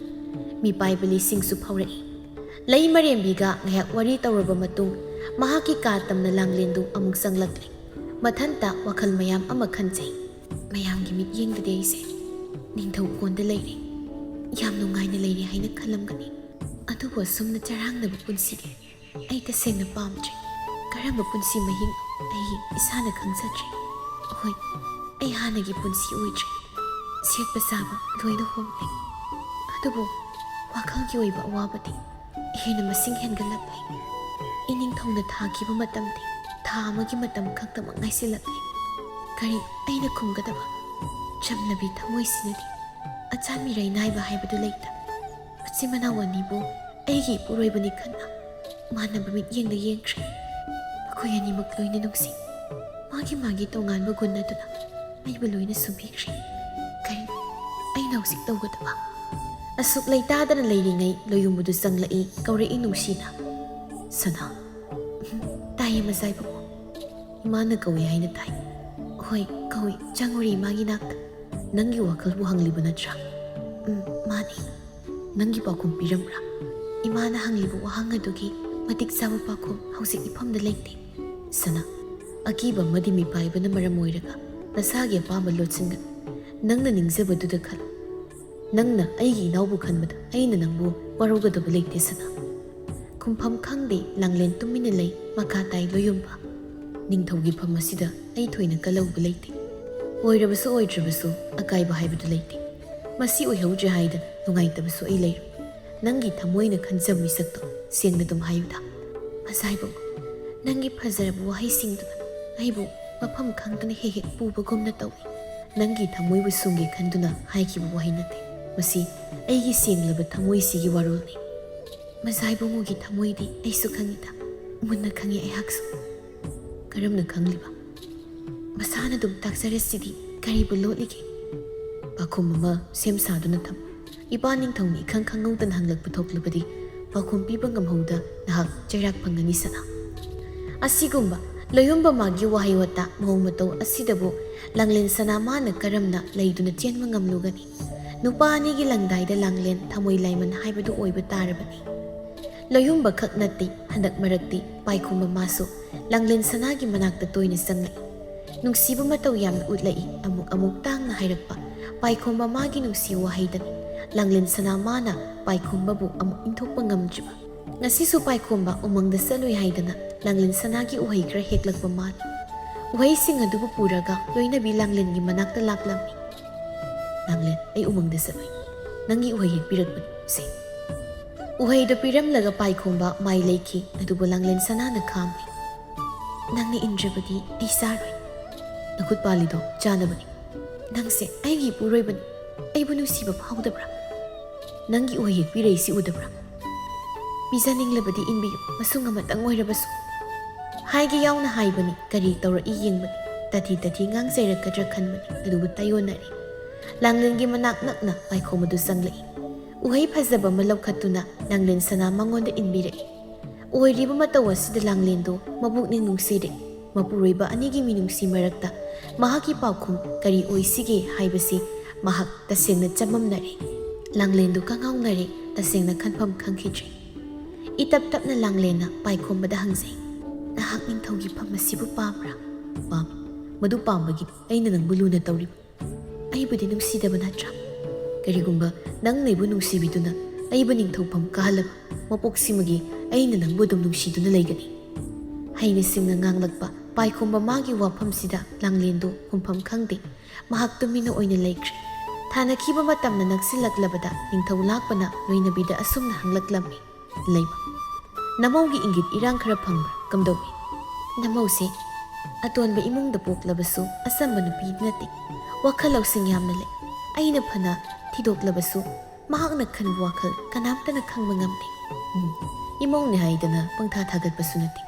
ꯃꯤꯄꯥꯏꯕ ꯂꯤꯁꯤꯡꯁꯨ ꯐꯥꯎꯔꯛꯏ꯫ ꯂꯩꯃꯔꯦꯝꯕꯤꯒ ꯉꯥꯏꯍꯥꯛ ꯋꯥꯔꯤ ꯇꯧꯔꯕ ꯃꯇꯨꯡ, ꯃꯍꯥꯛꯀꯤ ꯀꯥ ꯇꯝꯅ ꯂꯥꯡꯂꯦꯟꯗꯨ ꯑꯃꯨꯛ ꯆꯪꯂꯛꯂꯦ꯫ ꯃꯊꯟꯇ ꯋꯥꯈꯜ ꯃꯌꯥꯝ ꯑꯃ ꯈꯟꯖꯩ꯫ "ꯃꯌꯥꯝꯒꯤ ꯃꯤꯠꯌꯦꯡꯗꯗꯤ ꯑꯩꯁꯦ ꯅꯤꯡꯊꯧ ꯀꯣꯟꯗ ꯂꯩꯔꯦ꯫ ꯌꯥꯝ ꯅꯨꯡꯉꯥꯏꯅ ꯂꯩꯔꯦ ꯍꯥꯏꯅ ꯈꯜꯂꯝꯒꯅꯤ꯫ ꯑꯗꯨꯕꯨ ꯑꯁꯨꯝꯅ ꯆꯔꯥꯡꯅꯕ ꯄꯨꯟꯁꯤꯗꯤ ꯑꯩ ꯇꯁꯦꯡꯅ ꯄꯥꯝꯗ꯭ꯔꯦ꯫ ꯀꯔꯝꯕ ꯄꯨꯟꯁꯤ ꯃꯍꯤꯡ ꯑꯩ ꯏꯁꯥꯅ ꯈꯪꯖꯗ꯭ꯔꯦ꯫ ꯍꯣꯏ, ꯑꯩ ꯍꯥꯟꯅꯒꯤ ꯄꯨꯟꯁꯤ ꯑꯣꯏꯗ꯭ꯔꯦ꯫ ꯁꯦꯠꯄ ꯆꯥꯕ ꯂꯣꯏꯅ ꯍꯣꯡꯂꯦ꯫ ꯑꯗꯨꯕꯨ ꯋꯥꯈꯜꯒꯤ ꯑꯣꯏꯕ ꯑꯋꯥꯕꯗꯤ ꯍꯦꯟꯅ ꯃꯁꯤꯡ ꯍꯦꯟꯒꯠꯂꯛꯂꯦ꯫ ꯏꯅꯤꯡꯊꯧꯅ ꯊꯥꯈꯤꯕ ꯃꯇꯝꯗꯤ ꯊꯥ ꯑꯃꯒꯤ ꯃꯇꯝ ꯈꯛꯇꯃꯛ ꯉꯥꯏꯁꯤꯜꯂꯛꯂꯦ꯫ ꯀꯔꯤ ꯑꯩꯅ ꯈꯨꯝꯒꯗꯕ? ꯆꯝꯅꯕꯤ ꯊꯃꯣꯏꯁꯤꯅꯗꯤ ꯑꯆꯥꯟ ꯃꯤꯔꯩ ꯅꯥꯏꯕ ꯍꯥꯏꯕꯗꯨ ꯂꯩꯇ꯫ ꯃꯆꯤꯟ ꯃꯅꯥꯎ ꯑꯅꯤꯕꯨ ꯑꯩꯒꯤ ꯏꯄꯨꯔꯣꯏꯕꯅꯤ ꯈꯟꯅ ꯃꯥꯟꯅꯕ ꯃꯤꯠꯌꯦꯡꯗ ꯌꯦꯡꯈ꯭ꯔꯦ꯫ ꯃꯈꯣꯏ ꯑꯅꯤꯃꯛ ꯂꯣꯏꯅ ꯅꯨꯡꯁꯤ꯫ ꯃꯥꯒꯤ ꯃꯥꯒꯤ ꯇꯣꯉꯥꯟꯕ ꯒꯨꯟ ꯑꯗꯨꯅ ꯑꯩꯕꯨ ꯂꯣꯏꯅ ꯁꯨꯕꯤꯈ꯭ꯔꯦ꯫ ꯀꯔꯤ ꯑꯩꯅ ꯍꯧꯖꯤꯛ ꯇꯧꯒꯗꯕ? ꯑꯁꯨꯛ ꯂꯩꯇꯥꯗꯅ ꯂꯩꯔꯤꯉꯩ ꯂꯣꯌꯨꯝꯕꯨꯗꯨ ꯆꯪꯂꯛꯏ, ꯀꯧꯔꯛꯏ ꯅꯨꯡꯁꯤꯅ꯫ "ꯁꯅꯥ, ꯎꯝ, ꯇꯥꯏꯌꯦ ꯃꯆꯥ ꯏꯕꯨꯡꯉꯣ꯫ ꯏꯃꯥꯅ ꯀꯧꯏ ꯍꯥꯏꯅ ꯇꯥꯏ꯫" "ꯍꯣꯏ, ꯀꯧꯏ꯫ ꯆꯪꯉꯨꯔꯦ ꯏꯃꯥꯒꯤ ꯅꯥꯛꯇ꯫ ꯅꯪꯒꯤ ꯋꯥꯈꯜꯕꯨ ꯍꯪꯂꯤꯕ ꯅꯠꯇ꯭ꯔꯥ?" "ꯎꯝ, ꯃꯥꯅꯤ꯫" "ꯅꯪꯒꯤ ꯄꯥꯎꯈꯨꯝ ꯄꯤꯔꯝꯕ꯭ꯔꯥ?" "ꯏꯃꯥꯅ ꯍꯪꯂꯤꯕ ꯋꯥꯍꯪ ꯑꯗꯨꯒꯤ ꯃꯇꯤꯛ ꯆꯥꯕ ꯄꯥꯎꯈꯨꯝ ꯍꯧꯖꯤꯛ ꯏꯐꯝꯗ ꯂꯩꯇꯦ꯫" "ꯁꯅꯥ, ꯑꯀꯤꯕ ꯑꯃꯗꯤ ꯃꯤꯄꯥꯏꯕꯅ ꯃꯔꯝ ꯑꯣꯏꯔꯒ ꯅꯁꯥꯒꯤ ꯑꯄꯥꯝꯕ ꯂꯣꯠꯁꯤꯟꯒꯅꯨ꯫ ꯅꯪꯅ ꯅꯤꯡꯖꯕꯗꯨꯗ ꯈꯜꯂꯨ꯫ ꯅꯪꯅ ꯑꯩꯒꯤ ꯏꯅꯥꯎꯕꯨ ꯈꯟꯕꯗ ꯑꯩꯅ ꯅꯪꯕꯨ ꯋꯥꯔꯧꯒꯗꯕ ꯂꯩꯇꯦ, ꯁꯅꯥ꯫" ꯈꯨꯝꯐꯝ ꯈꯪꯗꯦ, ꯂꯥꯡꯂꯦꯟ ꯇꯨꯃꯤꯟꯅ ꯂꯩ꯫ ꯃꯈꯥ ꯇꯥꯏ ꯂꯣꯌꯨꯝꯕ꯫ "ꯅꯤꯡꯊꯧꯒꯤ ꯐꯝ ꯑꯁꯤꯗ ꯑꯩ ꯊꯣꯏꯅ ꯀꯜꯍꯧꯕ ꯂꯩꯇꯦ꯫ ꯑꯣꯏꯔꯕꯁꯨ ꯑꯣꯏꯗ꯭ꯔꯕꯁꯨ ꯑꯀꯥꯏꯕ ꯍꯥꯏꯕꯗꯨ ꯂꯩꯇꯦ꯫ ꯃꯁꯤ ꯑꯣꯏꯍꯧꯗ꯭ꯔꯦ ꯍꯥꯏꯗꯅ ꯅꯨꯡꯉꯥꯏꯇꯕꯁꯨ ꯑꯩ ꯂꯩꯔꯣꯏ꯫ ꯅꯪꯒꯤ ꯊꯃꯣꯏꯅ ꯈꯟꯖꯕ ꯃꯤꯁꯛꯇꯣ ꯁꯦꯡꯅ ꯑꯗꯨꯝ ꯍꯥꯏꯌꯨꯗ꯫" "ꯃꯆꯥ ꯏꯕꯨꯡꯉꯣ, ꯅꯪꯒꯤ ꯐꯖꯔꯕ ꯋꯥꯍꯩꯁꯤꯡꯗꯨꯅ ꯑꯩꯕꯨ ꯃꯐꯝ ꯈꯪꯗꯅ ꯍꯦꯛ ꯍꯦꯛ ꯄꯨꯕꯒꯨꯝꯅ ꯇꯧꯏ꯫ ꯅꯪꯒꯤ ꯊꯃꯣꯏꯕꯨ ꯁꯨꯝꯒꯦ ꯈꯟꯗꯨꯅ ꯍꯥꯏꯈꯤꯕ ꯋꯥꯍꯩ ꯅꯠꯇꯦ꯫ ꯃꯁꯤ ꯑꯩꯒꯤ ꯁꯦꯡꯂꯕ ꯊꯃꯣꯏꯁꯤꯒꯤ ꯋꯥꯔꯣꯜꯅꯤ꯫ ꯃꯆꯥ ꯏꯕꯨꯡꯉꯣꯒꯤ ꯊꯃꯣꯏꯗꯤ ꯑꯩꯁꯨ ꯈꯪꯏꯗ꯫ ꯃꯨꯟꯅ ꯈꯪꯉꯤ ꯑꯩꯍꯥꯛꯁꯨ꯫ ꯀꯔꯝꯅ ꯈꯪꯂꯤꯕ? ꯃꯁꯥꯅ ꯑꯗꯨꯝ ꯇꯥꯛꯆꯔꯁꯤꯗꯤ ꯀꯔꯤꯕꯨ ꯂꯣꯠꯂꯤꯒꯦ? ꯄꯥꯎꯈꯨꯝ ꯑꯃ ꯁꯦꯝ ꯁꯥꯗꯨꯅ ꯊꯝ꯫ ꯏꯄꯥ ꯅꯤꯡꯊꯧꯅ ꯏꯈꯪ ꯈꯪꯍꯧꯗꯅ ꯍꯪꯂꯛꯄ ꯊꯣꯛꯂꯕꯗꯤ ꯄꯥꯎꯈꯨꯝ ꯄꯤꯕ ꯉꯝꯍꯧꯗ ꯅꯍꯥꯛ ꯆꯩꯔꯥꯛ ꯐꯪꯒꯅꯤ ꯁꯅꯥ꯫ ꯑꯁꯤꯒꯨꯝꯕ ꯂꯣꯌꯨꯝꯕ ꯃꯥꯒꯤ ꯋꯥꯍꯩ ꯋꯥꯇꯥ ꯃꯑꯣꯡ ꯃꯇꯧ ꯑꯁꯤꯗꯕꯨ ꯂꯥꯡꯂꯦꯟ ꯁꯅꯥ ꯃꯥꯅ ꯀꯔꯝꯅ ꯂꯩꯗꯨꯅ ꯆꯦꯟꯕ ꯉꯝꯂꯨꯒꯅꯤ? ꯅꯨꯄꯥ ꯑꯅꯤꯒꯤ ꯂꯪꯗꯥꯏꯗ ꯂꯥꯡꯂꯦꯟ ꯊꯃꯣꯏ ꯂꯥꯏꯃꯟ ꯍꯥꯏꯕꯗꯨ ꯑꯣꯏꯕ ꯇꯥꯔꯕꯅꯤ꯫ ꯂꯣꯌꯨꯝꯕ ꯈꯛ ꯅꯠꯇꯦ, ꯍꯟꯗꯛ ꯃꯔꯛꯇꯤ ꯄꯥꯏꯈꯣꯝꯕ ꯃꯥꯁꯨ ꯂꯥꯡꯂꯦꯟ ꯁꯅꯥꯒꯤ ꯃꯅꯥꯛꯇ ꯇꯣꯏꯅ ꯆꯪꯂꯛꯏ꯫ ꯅꯨꯡꯁꯤꯕ ꯃꯇꯧ ꯌꯥꯝꯅ ꯎꯠꯂꯛꯏ꯫ ꯑꯃꯨꯛ ꯑꯃꯨꯛ ꯇꯥꯡꯅ ꯍꯥꯏꯔꯛꯄ ꯄꯥꯏꯈꯣꯝꯕ ꯃꯥꯒꯤ ꯅꯨꯡꯁꯤ ꯋꯥꯍꯩꯗꯅꯤ ꯂꯥꯡꯂꯦꯟ ꯁꯅꯥ ꯃꯥꯅ ꯄꯥꯏꯈꯣꯝꯕꯕꯨ ꯑꯃꯨꯛ ꯏꯟꯊꯣꯛꯄ ꯉꯝꯗ꯭ꯔꯤꯕ꯫ ꯉꯁꯤꯁꯨ ꯄꯥꯏꯈꯣꯝꯕ ꯎꯃꯪꯗ ꯆꯠꯂꯨꯏ ꯍꯥꯏꯗꯅ ꯂꯥꯡꯂꯦꯟ ꯁꯅꯥꯒꯤ ꯎꯍꯩ ꯈꯔ ꯍꯦꯛꯂꯛꯄ ꯃꯥꯜꯂꯤ꯫ ꯎꯍꯩꯁꯤꯡ ꯑꯗꯨꯕꯨ ꯄꯨꯔꯒ ꯂꯣꯏꯅꯕꯤ ꯂꯥꯡꯂꯦꯟꯒꯤ ꯃꯅꯥꯛꯇ ꯂꯥꯛꯂꯝꯃꯤ꯫ "ꯂꯥꯡꯂꯦꯟ, ꯑꯩ ꯎꯃꯪꯗ ꯆꯠꯂꯨꯏ꯫ ꯅꯪꯒꯤ ꯎꯍꯩ ꯍꯦꯛꯄꯤꯔꯛꯄꯅꯤ꯫ ꯁꯦ꯫" ꯎꯍꯩꯗꯨ ꯄꯤꯔꯝꯂꯒ ꯄꯥꯏꯈꯣꯝꯕ ꯃꯥꯏ ꯂꯩꯈꯤ꯫ ꯑꯗꯨꯕꯨ ꯂꯥꯡꯂꯦꯟ ꯁꯅꯥꯅ ꯈꯥꯝꯃꯤ꯫ "ꯅꯪꯅ ꯏꯟꯗ꯭ꯔꯕꯗꯤ ꯑꯩ ꯆꯥꯔꯣꯏ꯫ ꯅꯈꯨꯠ ꯄꯥꯜꯂꯤꯗꯣ ꯆꯥꯅꯕꯅꯤ꯫ ꯅꯪꯁꯦ ꯑꯩꯒꯤ ꯏꯄꯨꯔꯣꯏꯕꯅꯤ꯫ ꯑꯩꯕꯨ ꯅꯨꯡꯁꯤꯕ ꯐꯥꯎꯗꯕ꯭ꯔꯥ? ꯅꯪꯒꯤ ꯎꯍꯩ ꯍꯦꯛꯄꯤꯔꯛꯏꯁꯤ ꯎꯗꯕ꯭ꯔꯥ? ꯄꯤꯖꯅꯤꯡꯂꯕꯗꯤ ꯏꯟꯕꯤꯌꯨ, ꯃꯁꯨꯡ ꯑꯃꯇꯪ ꯑꯣꯏꯔꯕꯁꯨ꯫" ꯍꯥꯏꯒꯦ ꯌꯥꯎꯅ ꯍꯥꯏꯕꯅꯤ, ꯀꯔꯤ ꯇꯧꯔꯛꯏ ꯌꯦꯡꯕꯅꯤ꯫ ꯇꯥꯊꯤ ꯇꯥꯊꯤ ꯉꯥꯡꯖꯔꯛꯀꯗ꯭ꯔꯥ ꯈꯟꯕꯅꯤ, ꯑꯗꯨꯕꯨ ꯇꯥꯏꯑꯣꯟꯅꯔꯦ꯫ ꯂꯥꯡꯂꯦꯟꯒꯤ ꯃꯅꯥꯛ ꯅꯛꯅ ꯄꯥꯏꯈꯣꯝꯕꯗꯨ ꯆꯪꯂꯛꯏ꯫ ꯎꯍꯩ ꯐꯖꯕ ꯑꯃ ꯂꯧꯈꯠꯇꯨꯅ ꯂꯥꯡꯂꯦꯟ ꯁꯅꯥ ꯃꯉꯣꯟꯗ ꯏꯟꯕꯤꯔꯛꯏ꯫ ꯑꯣꯏꯔꯤꯕ ꯃꯇꯧ ꯑꯁꯤꯗ ꯂꯥꯡꯂꯦꯟꯗꯨ ꯃꯕꯨꯛꯅꯤꯡ ꯅꯨꯡꯁꯤꯔꯦ꯫ ꯃꯄꯨꯔꯣꯏꯕ ꯑꯅꯤꯒꯤ ꯃꯤꯅꯨꯡꯁꯤ ꯃꯔꯛꯇ ꯃꯍꯥꯛꯀꯤ ꯄꯥꯎꯈꯨꯝ ꯀꯔꯤ ꯑꯣꯏꯁꯤꯒꯦ ꯍꯥꯏꯕꯁꯤ ꯃꯍꯥꯛ ꯇꯁꯦꯡꯅ ꯆꯃꯝꯅꯔꯦ꯫ ꯂꯥꯡꯂꯦꯟꯗꯨ ꯀꯉꯥꯎꯅꯔꯦ, ꯇꯁꯦꯡꯅ ꯈꯟꯐꯝ ꯈꯪꯈꯤꯗ꯭ꯔꯦ꯫ ꯏꯇꯞ ꯇꯞꯅ ꯂꯥꯡꯂꯦꯟꯅ ꯄꯥꯏꯈꯣꯝꯕꯗ ꯍꯪꯖꯩ, "ꯅꯍꯥꯛ ꯅꯤꯡꯊꯧꯒꯤ ꯐꯝ ꯑꯁꯤꯕꯨ ꯄꯥꯝꯕ꯭ꯔꯥ?" "ꯄꯥꯝꯃꯤ꯫ ꯃꯗꯨ ꯄꯥꯝꯕꯒꯤꯅꯤ ꯑꯩꯅ ꯅꯪꯕꯨ ꯂꯨꯅ ꯇꯧꯔꯤꯕ꯫ ꯑꯩꯕꯨꯗꯤ ꯅꯨꯡꯁꯤꯗꯕ ꯅꯠꯇ꯭ꯔꯥ? ꯀꯔꯤꯒꯨꯝꯕ ꯅꯪꯅ ꯑꯩꯕꯨ ꯅꯨꯡꯁꯤꯕꯤꯗꯨꯅ ꯑꯩꯕꯨ ꯅꯤꯡꯊꯧ ꯐꯝ ꯀꯥꯍꯜꯂꯕ ꯃꯄꯣꯛꯁꯤꯃꯒꯤ ꯑꯩꯅ ꯅꯪꯕꯨ ꯑꯗꯨꯝ ꯅꯨꯡꯁꯤꯗꯨꯅ ꯂꯩꯒꯅꯤ꯫" ꯍꯩꯅ ꯁꯤꯡꯅ ꯉꯥꯡꯂꯛꯄ ꯄꯥꯏꯈꯣꯝꯕ ꯃꯥꯒꯤ ꯋꯥꯐꯝꯁꯤꯗ ꯂꯥꯡꯂꯦꯟꯗꯨ ꯈꯨꯝꯐꯝ ꯈꯪꯗꯦ꯫ ꯃꯍꯥꯛ ꯇꯨꯃꯤꯟꯅ ꯑꯣꯏꯅ ꯂꯩꯈ꯭ꯔꯦ꯫ ꯊꯥꯅꯈꯤꯕ ꯃꯇꯝꯅ ꯅꯛꯁꯤꯜꯂꯛꯂꯕꯗ ꯅꯤꯡꯊꯧ ꯂꯥꯛꯄꯅ ꯂꯣꯏꯅꯕꯤꯗ ꯑꯁꯨꯝꯅ ꯍꯪꯂꯛꯂꯝꯃꯤ, "ꯂꯩꯃ, ꯅꯃꯧꯒꯤ ꯏꯪꯒꯤꯠ ꯏꯔꯥꯡ ꯈꯔ ꯐꯪꯕ꯭ꯔꯥ? ꯀꯝꯗꯧꯏ?" "ꯅꯃꯧꯁꯦ ꯑꯇꯣꯟꯕ ꯏꯃꯨꯡꯗ ꯄꯣꯛꯂꯕꯁꯨ ꯑꯆꯝꯕ ꯅꯨꯄꯤ ꯅꯠꯇꯦ꯫ ꯋꯥꯈꯜ ꯂꯧꯁꯤꯡ ꯌꯥꯝꯅ ꯂꯩ꯫ ꯑꯩꯅ ꯐꯅ ꯊꯤꯗꯣꯛꯂꯕꯁꯨ ꯃꯍꯥꯛꯅ ꯈꯟꯕ ꯋꯥꯈꯜ ꯀꯅꯥꯝꯇꯅ ꯈꯪꯕ ꯉꯝꯗꯦ꯫" "ꯎꯝ, ꯏꯃꯧꯅꯦ ꯍꯥꯏꯗꯅ ꯄꯪꯊꯥ ꯊꯥꯒꯠꯄꯁꯨ ꯅꯠꯇꯦ꯫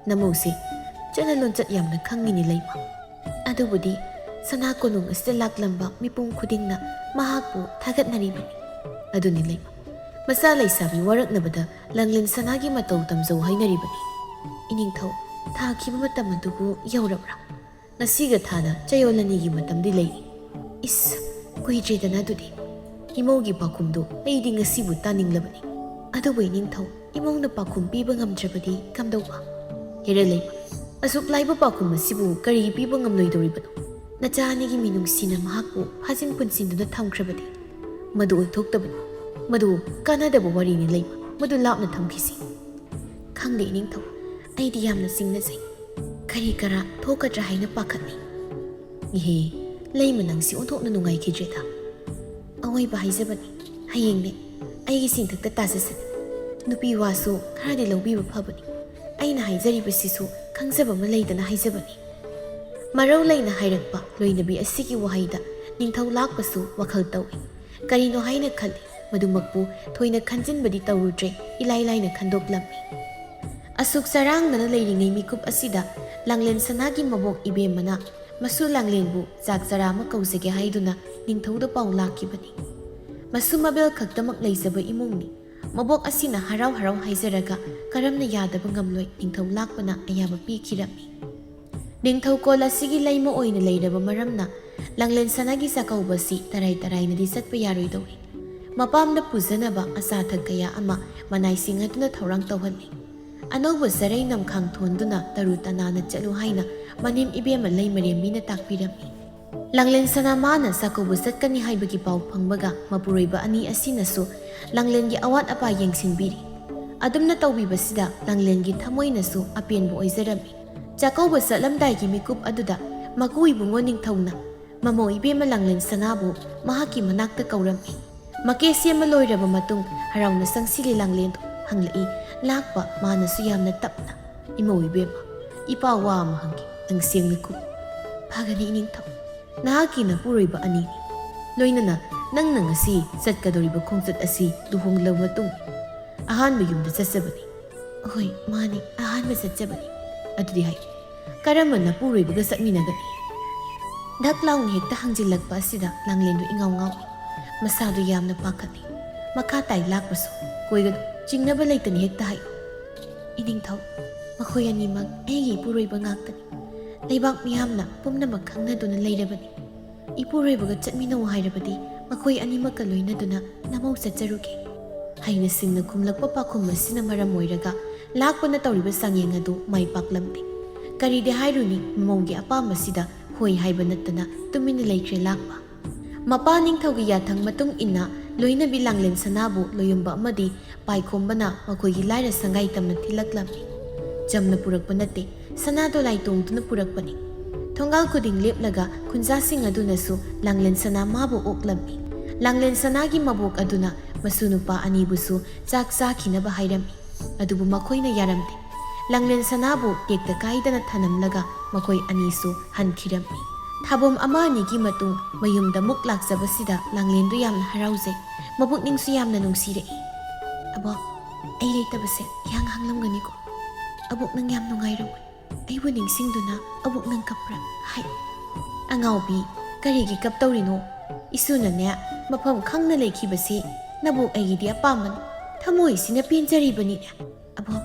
ꯅꯃꯧꯁꯦ ꯆꯠꯅ ꯂꯣꯟꯆꯠ ꯌꯥꯝꯅ ꯈꯪꯉꯤꯅꯦ ꯂꯩꯃ꯫ ꯑꯗꯨꯕꯨꯗꯤ ꯁꯅꯥ ꯀꯣꯅꯨꯡ ꯑꯁꯤꯗ ꯂꯥꯛꯂꯝꯕ ꯃꯤꯄꯨꯝ ꯈꯨꯗꯤꯡꯅ ꯃꯍꯥꯛꯄꯨ ꯊꯥꯒꯠꯅꯔꯤꯕꯅꯤ꯫ ꯑꯗꯨꯅꯤ ꯂꯩꯃ, ꯃꯆꯥ ꯂꯩꯁꯥꯕꯤ ꯋꯥꯔꯛꯅꯕꯗ ꯂꯥꯡꯂꯦꯟ ꯁꯅꯥꯒꯤ ꯃꯇꯧ ꯇꯝꯖꯧ ꯍꯥꯏꯅꯔꯤꯕꯅꯤ꯫ ꯏꯅꯤꯡꯊꯧ, ꯊꯥꯈꯤꯕ ꯃꯇꯝ ꯑꯗꯨꯕꯨ ꯌꯧꯔꯕ꯭ꯔꯥ? ꯉꯁꯤꯒ ꯊꯥꯅ ꯆꯌꯣꯜ ꯑꯅꯤꯒꯤ ꯃꯇꯝꯗꯤ ꯂꯩꯔꯤ꯫ ꯏꯁ, ꯀꯨꯏꯗ꯭ꯔꯦꯗꯅ ꯑꯗꯨꯗꯤ꯫ ꯏꯃꯧꯒꯤ ꯄꯥꯎꯈꯨꯝꯗꯨ ꯑꯩꯗꯤ ꯉꯁꯤꯕꯨ ꯇꯥꯅꯤꯡꯂꯕꯅꯤ꯫ ꯑꯗꯨꯕꯨ ꯏꯅꯤꯡꯊꯧ, ꯏꯃꯧꯅ ꯄꯥꯎꯈꯨꯝ ꯄꯤꯕ ꯉꯝꯗ꯭ꯔꯕꯗꯤ ꯀꯝꯗꯧꯕ? ꯍꯦꯔꯥ ꯂꯩꯃ, ꯑꯁꯨꯛ ꯂꯥꯏꯕ ꯄꯥꯎꯈꯨꯝ ꯑꯁꯤꯕꯨ ꯀꯔꯤ ꯄꯤꯕ ꯉꯝꯂꯣꯏꯗꯧꯔꯤꯕꯅꯣ? ꯅꯆꯥ ꯑꯅꯤꯒꯤ ꯃꯤꯅꯨꯡꯁꯤꯅ ꯃꯍꯥꯛꯄꯨ ꯐꯥꯖꯤꯟ ꯄꯨꯟꯁꯤꯟꯗꯨꯅ ꯊꯝꯈ꯭ꯔꯕꯗꯤ? ꯃꯗꯨ ꯑꯣꯏꯊꯣꯛꯇꯕꯅꯤ꯫ ꯃꯗꯨ ꯀꯥꯟꯅꯗꯕ ꯋꯥꯔꯤꯅꯤ ꯂꯩꯃ꯫ ꯃꯗꯨ ꯂꯥꯞꯅ ꯊꯝꯈꯤꯁꯤ꯫ ꯈꯪꯗꯦ ꯏꯅꯤꯡꯊꯧ, ꯑꯩꯗꯤ ꯌꯥꯝꯅ ꯆꯤꯡꯅꯖꯩ꯫ ꯀꯔꯤ ꯀꯔꯥ ꯊꯣꯛꯀꯗ꯭ꯔꯥ ꯍꯥꯏꯅ ꯄꯥꯈꯠꯂꯤ꯫ ꯏꯍꯦ, ꯂꯩꯃ ꯅꯪꯁꯤ ꯑꯣꯟꯊꯣꯛꯅ ꯅꯨꯡꯉꯥꯏꯈꯤꯗ꯭ꯔꯦꯗ꯫ ꯑꯋꯣꯏꯕ ꯍꯥꯏꯖꯕꯅꯤ, ꯍꯌꯦꯡꯅꯦ ꯑꯩꯒꯤ ꯁꯤꯡꯊꯛꯇ ꯇꯥꯖꯁꯅꯤ꯫ ꯅꯨꯄꯤ ꯋꯥꯁꯨ ꯈꯔꯗꯤ ꯂꯧꯕꯤꯕ ꯐꯕꯅꯤ꯫ ꯑꯩꯅ ꯍꯥꯏꯖꯔꯤꯕꯁꯤꯁꯨ ꯈꯪꯖꯕ ꯑꯃ ꯂꯩꯗꯅ ꯍꯥꯏꯖꯕꯅꯤ꯫ ꯃꯔꯧ ꯂꯩꯅ ꯍꯥꯏꯔꯛꯄ ꯂꯣꯏꯅꯕꯤ ꯑꯁꯤꯒꯤ ꯋꯥꯍꯩꯗ ꯅꯤꯡꯊꯧ ꯂꯥꯛꯄꯁꯨ ꯋꯥꯈꯜ ꯇꯧꯏ꯫ ꯀꯔꯤꯅꯣ ꯍꯥꯏꯅ ꯈꯜꯂꯤ꯫ ꯃꯗꯨꯃꯛꯄꯨ ꯊꯣꯏꯅ ꯈꯟꯖꯤꯟꯕꯗꯤ ꯇꯧꯔꯨꯗ꯭ꯔꯦ, ꯏꯂꯥꯏ ꯂꯥꯏꯅ ꯈꯟꯗꯣꯛꯂꯝꯃꯤ꯫ ꯑꯁꯨꯛ ꯆꯔꯥꯡꯅꯅ ꯂꯩꯔꯤꯉꯩ ꯃꯤꯀꯨꯞ ꯑꯁꯤꯗ ꯂꯥꯡꯂꯦꯟ ꯁꯅꯥꯒꯤ ꯃꯕꯣꯛ ꯏꯕꯦꯝꯃꯅ ꯃꯁꯨ ꯂꯥꯡꯂꯦꯟꯕꯨ ꯆꯥꯛ ꯆꯔꯥ ꯑꯃ ꯀꯧꯖꯒꯦ ꯍꯥꯏꯗꯨꯅ ꯅꯤꯡꯊꯧꯗ ꯄꯥꯎ ꯂꯥꯛꯈꯤꯕꯅꯤ꯫ ꯃꯁꯨ ꯃꯕꯦꯜ ꯈꯛꯇꯃꯛ ꯂꯩꯖꯕ ꯏꯃꯨꯡꯅꯤ꯫ ꯃꯕꯣꯛ ꯑꯁꯤꯅ ꯍꯔꯥꯎ ꯍꯔꯥꯎ ꯍꯥꯏꯖꯔꯒ ꯀꯔꯝꯅ ꯌꯥꯗꯕ ꯉꯝꯂꯣꯏ, ꯅꯤꯡꯊꯧ ꯂꯥꯛꯄꯅ ꯑꯌꯥꯕ ꯄꯤꯈꯤꯔꯝꯃꯤ꯫ ꯅꯤꯡꯊꯧꯀꯣꯜ ꯑꯁꯤꯒꯤ ꯂꯩꯃ ꯑꯣꯏꯅ ꯂꯩꯔꯕ ꯃꯔꯝꯅ ꯂꯥꯡꯂꯦꯟ ꯁꯅꯥꯒꯤ ꯆꯥꯛꯀꯧꯕ ꯑꯁꯤ ꯇꯔꯥꯏ ꯇꯔꯥꯏꯅꯗꯤ ꯆꯠꯄ ꯌꯥꯔꯣꯏꯗꯧꯔꯤ꯫ ꯃꯄꯥꯝꯗ ꯄꯨꯖꯅꯕ ꯑꯆꯥ ꯑꯊꯛ ꯀꯌꯥ ꯑꯃ ꯃꯅꯥꯏꯁꯤꯡ ꯑꯗꯨꯅ ꯊꯧꯔꯥꯡ ꯇꯧꯍꯜꯂꯤ꯫ ꯑꯅꯧꯕ ꯆꯔꯩ ꯅꯝꯈꯥꯡ ꯊꯣꯟꯗꯨꯅ ꯇꯔꯨ ꯇꯅꯥꯟꯅ ꯆꯠꯂꯨ ꯍꯥꯏꯅ ꯃꯅꯦꯝ ꯏꯕꯦꯝꯃ ꯂꯩꯃꯔꯦꯝꯕꯤꯅ ꯇꯥꯛꯄꯤꯔꯝꯃꯤ꯫ ꯂꯥꯡꯂꯦꯟ ꯁꯅꯥ ꯃꯥꯅ ꯆꯥꯛꯀꯧꯕ ꯆꯠꯀꯅꯤ ꯍꯥꯏꯕꯒꯤ ꯄꯥꯎ ꯐꯪꯕꯒ ꯃꯄꯨꯔꯣꯏꯕ ꯑꯅꯤ ꯑꯁꯤꯅꯁꯨ ꯂꯥꯡꯂꯦꯟꯒꯤ ꯑꯋꯥꯠ ꯑꯄꯥ ꯌꯦꯡꯁꯤꯟꯕꯤꯔꯤ꯫ ꯑꯗꯨꯝꯅ ꯇꯧꯕꯤꯕꯁꯤꯗ ꯂꯥꯡꯂꯦꯟꯒꯤ ꯊꯃꯣꯏꯅꯁꯨ ꯑꯄꯦꯟꯕ ꯑꯣꯏꯖꯔꯝꯃꯤ꯫ ꯆꯥꯛꯀꯧꯕ ꯆꯠꯂꯝꯗꯥꯏꯒꯤ ꯃꯤꯀꯨꯞ ꯑꯗꯨꯗ ꯃꯀꯨ ꯏꯕꯨꯡꯉꯣ ꯅꯤꯡꯊꯧꯅ ꯃꯃꯧ ꯏꯕꯦꯝꯃ ꯂꯥꯡꯂꯦꯟ ꯁꯅꯥꯕꯨ ꯃꯍꯥꯛꯀꯤ ꯃꯅꯥꯛꯇ ꯀꯧꯔꯝꯃꯤ꯫ ꯃꯀꯦ ꯁꯦꯝꯕ ꯂꯣꯏꯔꯕ ꯃꯇꯨꯡ ꯍꯔꯥꯎꯅ ꯆꯪꯁꯤꯜꯂꯤ ꯂꯥꯡꯂꯦꯟꯗꯨ꯫ ꯍꯪꯂꯛꯏ ꯂꯥꯛꯄ꯫ ꯃꯥꯅꯁꯨ ꯌꯥꯝꯅ ꯇꯞꯅ, "ꯏꯃꯧ ꯏꯕꯦꯝꯃ, ꯏꯄꯥ ꯋꯥ ꯑꯃ ꯍꯪꯒꯦ, ꯅꯪ ꯁꯦꯡꯅ ꯈꯨꯝꯃꯨ꯫" "ꯐꯒꯅꯤ ꯏꯅꯤꯡꯊꯧ꯫ ꯅꯍꯥꯛꯀꯤ ꯅꯄꯨꯔꯣꯏꯕ ꯑꯅꯤꯅꯤ꯫ ꯂꯣꯏꯅꯅ ꯅꯪꯅ ꯉꯁꯤ ꯆꯠꯀꯗꯧꯔꯤꯕ ꯈꯣꯡꯆꯠ ꯑꯁꯤ ꯂꯨꯍꯣꯡꯂꯕ ꯃꯇꯨꯡ ꯑꯍꯥꯟꯕ ꯌꯨꯝꯗ ꯆꯠꯆꯕꯅꯤ꯫ ꯍꯣꯏ, ꯃꯥꯅꯤ, ꯑꯍꯥꯟꯕ ꯆꯠꯆꯕꯅꯤ꯫ ꯑꯗꯨꯗꯤ ꯍꯥꯏ, ꯀꯔꯝꯕ ꯅꯄꯨꯔꯣꯏꯕꯒ ꯆꯠꯃꯤꯟꯅꯒꯅꯤ? ꯙꯛ ꯂꯥꯎꯅ ꯍꯦꯛꯇ ꯍꯪꯖꯤꯜꯂꯛꯄ ꯑꯁꯤꯗ ꯂꯥꯡꯂꯦꯟꯗꯨ ꯏꯉꯥꯎ ꯉꯥꯎꯏ꯫ ꯃꯁꯥꯗꯨ ꯌꯥꯝꯅ ꯄꯥꯈꯠꯂꯤ꯫ ꯃꯈꯥ ꯇꯥꯏ ꯂꯥꯛꯄꯁꯨ ꯀꯣꯏꯒꯅꯨ, ꯆꯤꯡꯅꯕ ꯂꯩꯇꯅ ꯍꯦꯛꯇ ꯍꯥꯏ꯫ ꯏꯅꯤꯡꯊꯧ, ꯃꯈꯣꯏ ꯑꯅꯤꯃꯛ ꯑꯩꯒꯤ ꯏꯄꯨꯔꯣꯏꯕ ꯉꯥꯛꯇꯅꯤ꯫ ꯂꯩꯕꯥꯛ ꯃꯤꯌꯥꯝꯅ ꯄꯨꯝꯅꯃꯛ ꯈꯪꯅꯗꯨꯅ ꯂꯩꯔꯕꯅꯤ꯫ ꯏꯄꯨꯔꯣꯏꯕꯒ ꯆꯠꯃꯤꯟꯅꯧ ꯍꯥꯏꯔꯕꯗꯤ ꯃꯈꯣꯏ ꯑꯅꯤꯃꯛꯀ ꯂꯣꯏꯅꯗꯨꯅ ꯅꯃꯧ ꯆꯠꯆꯔꯨꯒꯦ꯫ ꯍꯩꯅ ꯁꯤꯡꯅ ꯈꯨꯝꯂꯛꯄ ꯄꯥꯎꯈꯨꯝ ꯑꯁꯤꯅ ꯃꯔꯝ ꯑꯣꯏꯔꯒ ꯂꯥꯛꯄꯅ ꯇꯧꯔꯤꯕ ꯆꯥꯡꯌꯦꯡ ꯑꯗꯨ ꯃꯥꯏ ꯄꯥꯛꯂꯝꯗꯦ꯫ ꯀꯔꯤꯗꯤ ꯍꯥꯏꯔꯨꯅꯤ, ꯃꯃꯧꯒꯤ ꯑꯄꯥꯝꯕꯁꯤꯗ ꯍꯣꯏ ꯍꯥꯏꯕ ꯅꯠꯇꯅ ꯇꯨꯃꯤꯟꯅ ꯂꯩꯈ꯭ꯔꯦ ꯂꯥꯛꯄ꯫ ꯃꯄꯥ ꯅꯤꯡꯊꯧꯒꯤ ꯌꯥꯊꯪ ꯃꯇꯨꯡ ꯏꯟꯅ ꯂꯣꯏꯅꯕꯤ ꯂꯥꯡꯂꯦꯟ ꯁꯅꯥꯕꯨ ꯂꯣꯌꯨꯝꯕ ꯑꯃꯗꯤ ꯄꯥꯏꯈꯣꯝꯕꯅ ꯃꯈꯣꯏꯒꯤ ꯂꯥꯏꯔ ꯁꯪꯒꯥꯏ ꯇꯝꯅ ꯊꯤꯜꯂꯛꯂꯝꯃꯤ꯫ ꯆꯝꯅ ꯄꯨꯔꯛꯄ ꯅꯠꯇꯦ, ꯁꯅꯥ ꯗꯣꯂꯥꯏ ꯇꯣꯡꯗꯨꯅ ꯄꯨꯔꯛꯄꯅꯤ꯫ ꯊꯣꯡꯒꯥꯜ ꯈꯨꯗꯤꯡ ꯂꯦꯞꯂꯒ ꯈꯨꯟꯖꯥꯁꯤꯡ ꯑꯗꯨꯅꯁꯨ ꯂꯥꯡꯂꯦꯟ ꯁꯅꯥ ꯃꯥꯕꯨ ꯑꯣꯛꯂꯝꯃꯤ꯫ ꯂꯥꯡꯂꯦꯟ ꯁꯅꯥꯒꯤ ꯃꯕꯣꯛ ꯑꯗꯨꯅ ꯃꯁꯨ ꯅꯨꯄꯥ ꯑꯅꯤꯕꯨꯁꯨ ꯆꯥꯛ ꯆꯥꯈꯤꯅꯕ ꯍꯥꯏꯔꯝꯃꯤ꯫ ꯑꯗꯨꯕꯨ ꯃꯈꯣꯏꯅ ꯌꯥꯔꯝꯗꯦ꯫ ꯂꯥꯡꯂꯦꯟ ꯁꯅꯥꯕꯨ ꯇꯦꯛꯇ ꯀꯥꯏꯗꯅ ꯊꯅꯝꯂꯒ ꯃꯈꯣꯏ ꯑꯅꯤꯁꯨ ꯍꯟꯈꯤꯔꯝꯃꯤ꯫ ꯊꯥꯕꯣꯝ ꯑꯃ ꯑꯅꯤꯒꯤ ꯃꯇꯨꯡ ꯃꯌꯨꯝꯗ ꯑꯃꯨꯛ ꯂꯥꯛꯆꯕꯁꯤꯗ ꯂꯥꯡꯂꯦꯟꯗꯨ ꯌꯥꯝꯅ ꯍꯔꯥꯎꯖꯩ꯫ ꯃꯕꯨꯛꯅꯤꯡꯁꯨ ꯌꯥꯝꯅ ꯅꯨꯡꯁꯤꯔꯛꯏ꯫ "ꯑꯕꯣꯛ, ꯑꯩ ꯂꯩꯇꯕꯁꯦ ꯏꯍꯥꯡ ꯍꯥꯡꯂꯝꯒꯅꯤꯀꯣ꯫ ꯑꯕꯣꯛ ꯅꯪ ꯌꯥꯝ ꯅꯨꯡꯉꯥꯏꯔꯝꯒꯅꯤ꯫ ꯑꯩꯕꯨ ꯅꯤꯡꯁꯤꯡꯗꯨꯅ ꯑꯕꯣꯛ ꯅꯪ ꯀꯞꯄ꯭ꯔꯥ?" ꯍꯥꯏ꯫ "ꯑꯉꯥꯎꯕꯤ, ꯀꯔꯤꯒꯤ ꯀꯞꯇꯧꯔꯤꯅꯣ? ꯏꯁꯨꯅꯅꯦ ꯃꯐꯝ ꯈꯪꯅ ꯂꯩꯈꯤꯕꯁꯤ ꯅꯕꯣꯛ ꯑꯩꯒꯤꯗꯤ ꯑꯄꯥꯝꯕꯅꯤ꯫ ꯊꯃꯣꯏꯁꯤꯅ ꯄꯦꯟꯖꯔꯤꯕꯅꯤꯅꯦ꯫ ꯑꯕꯣꯛ,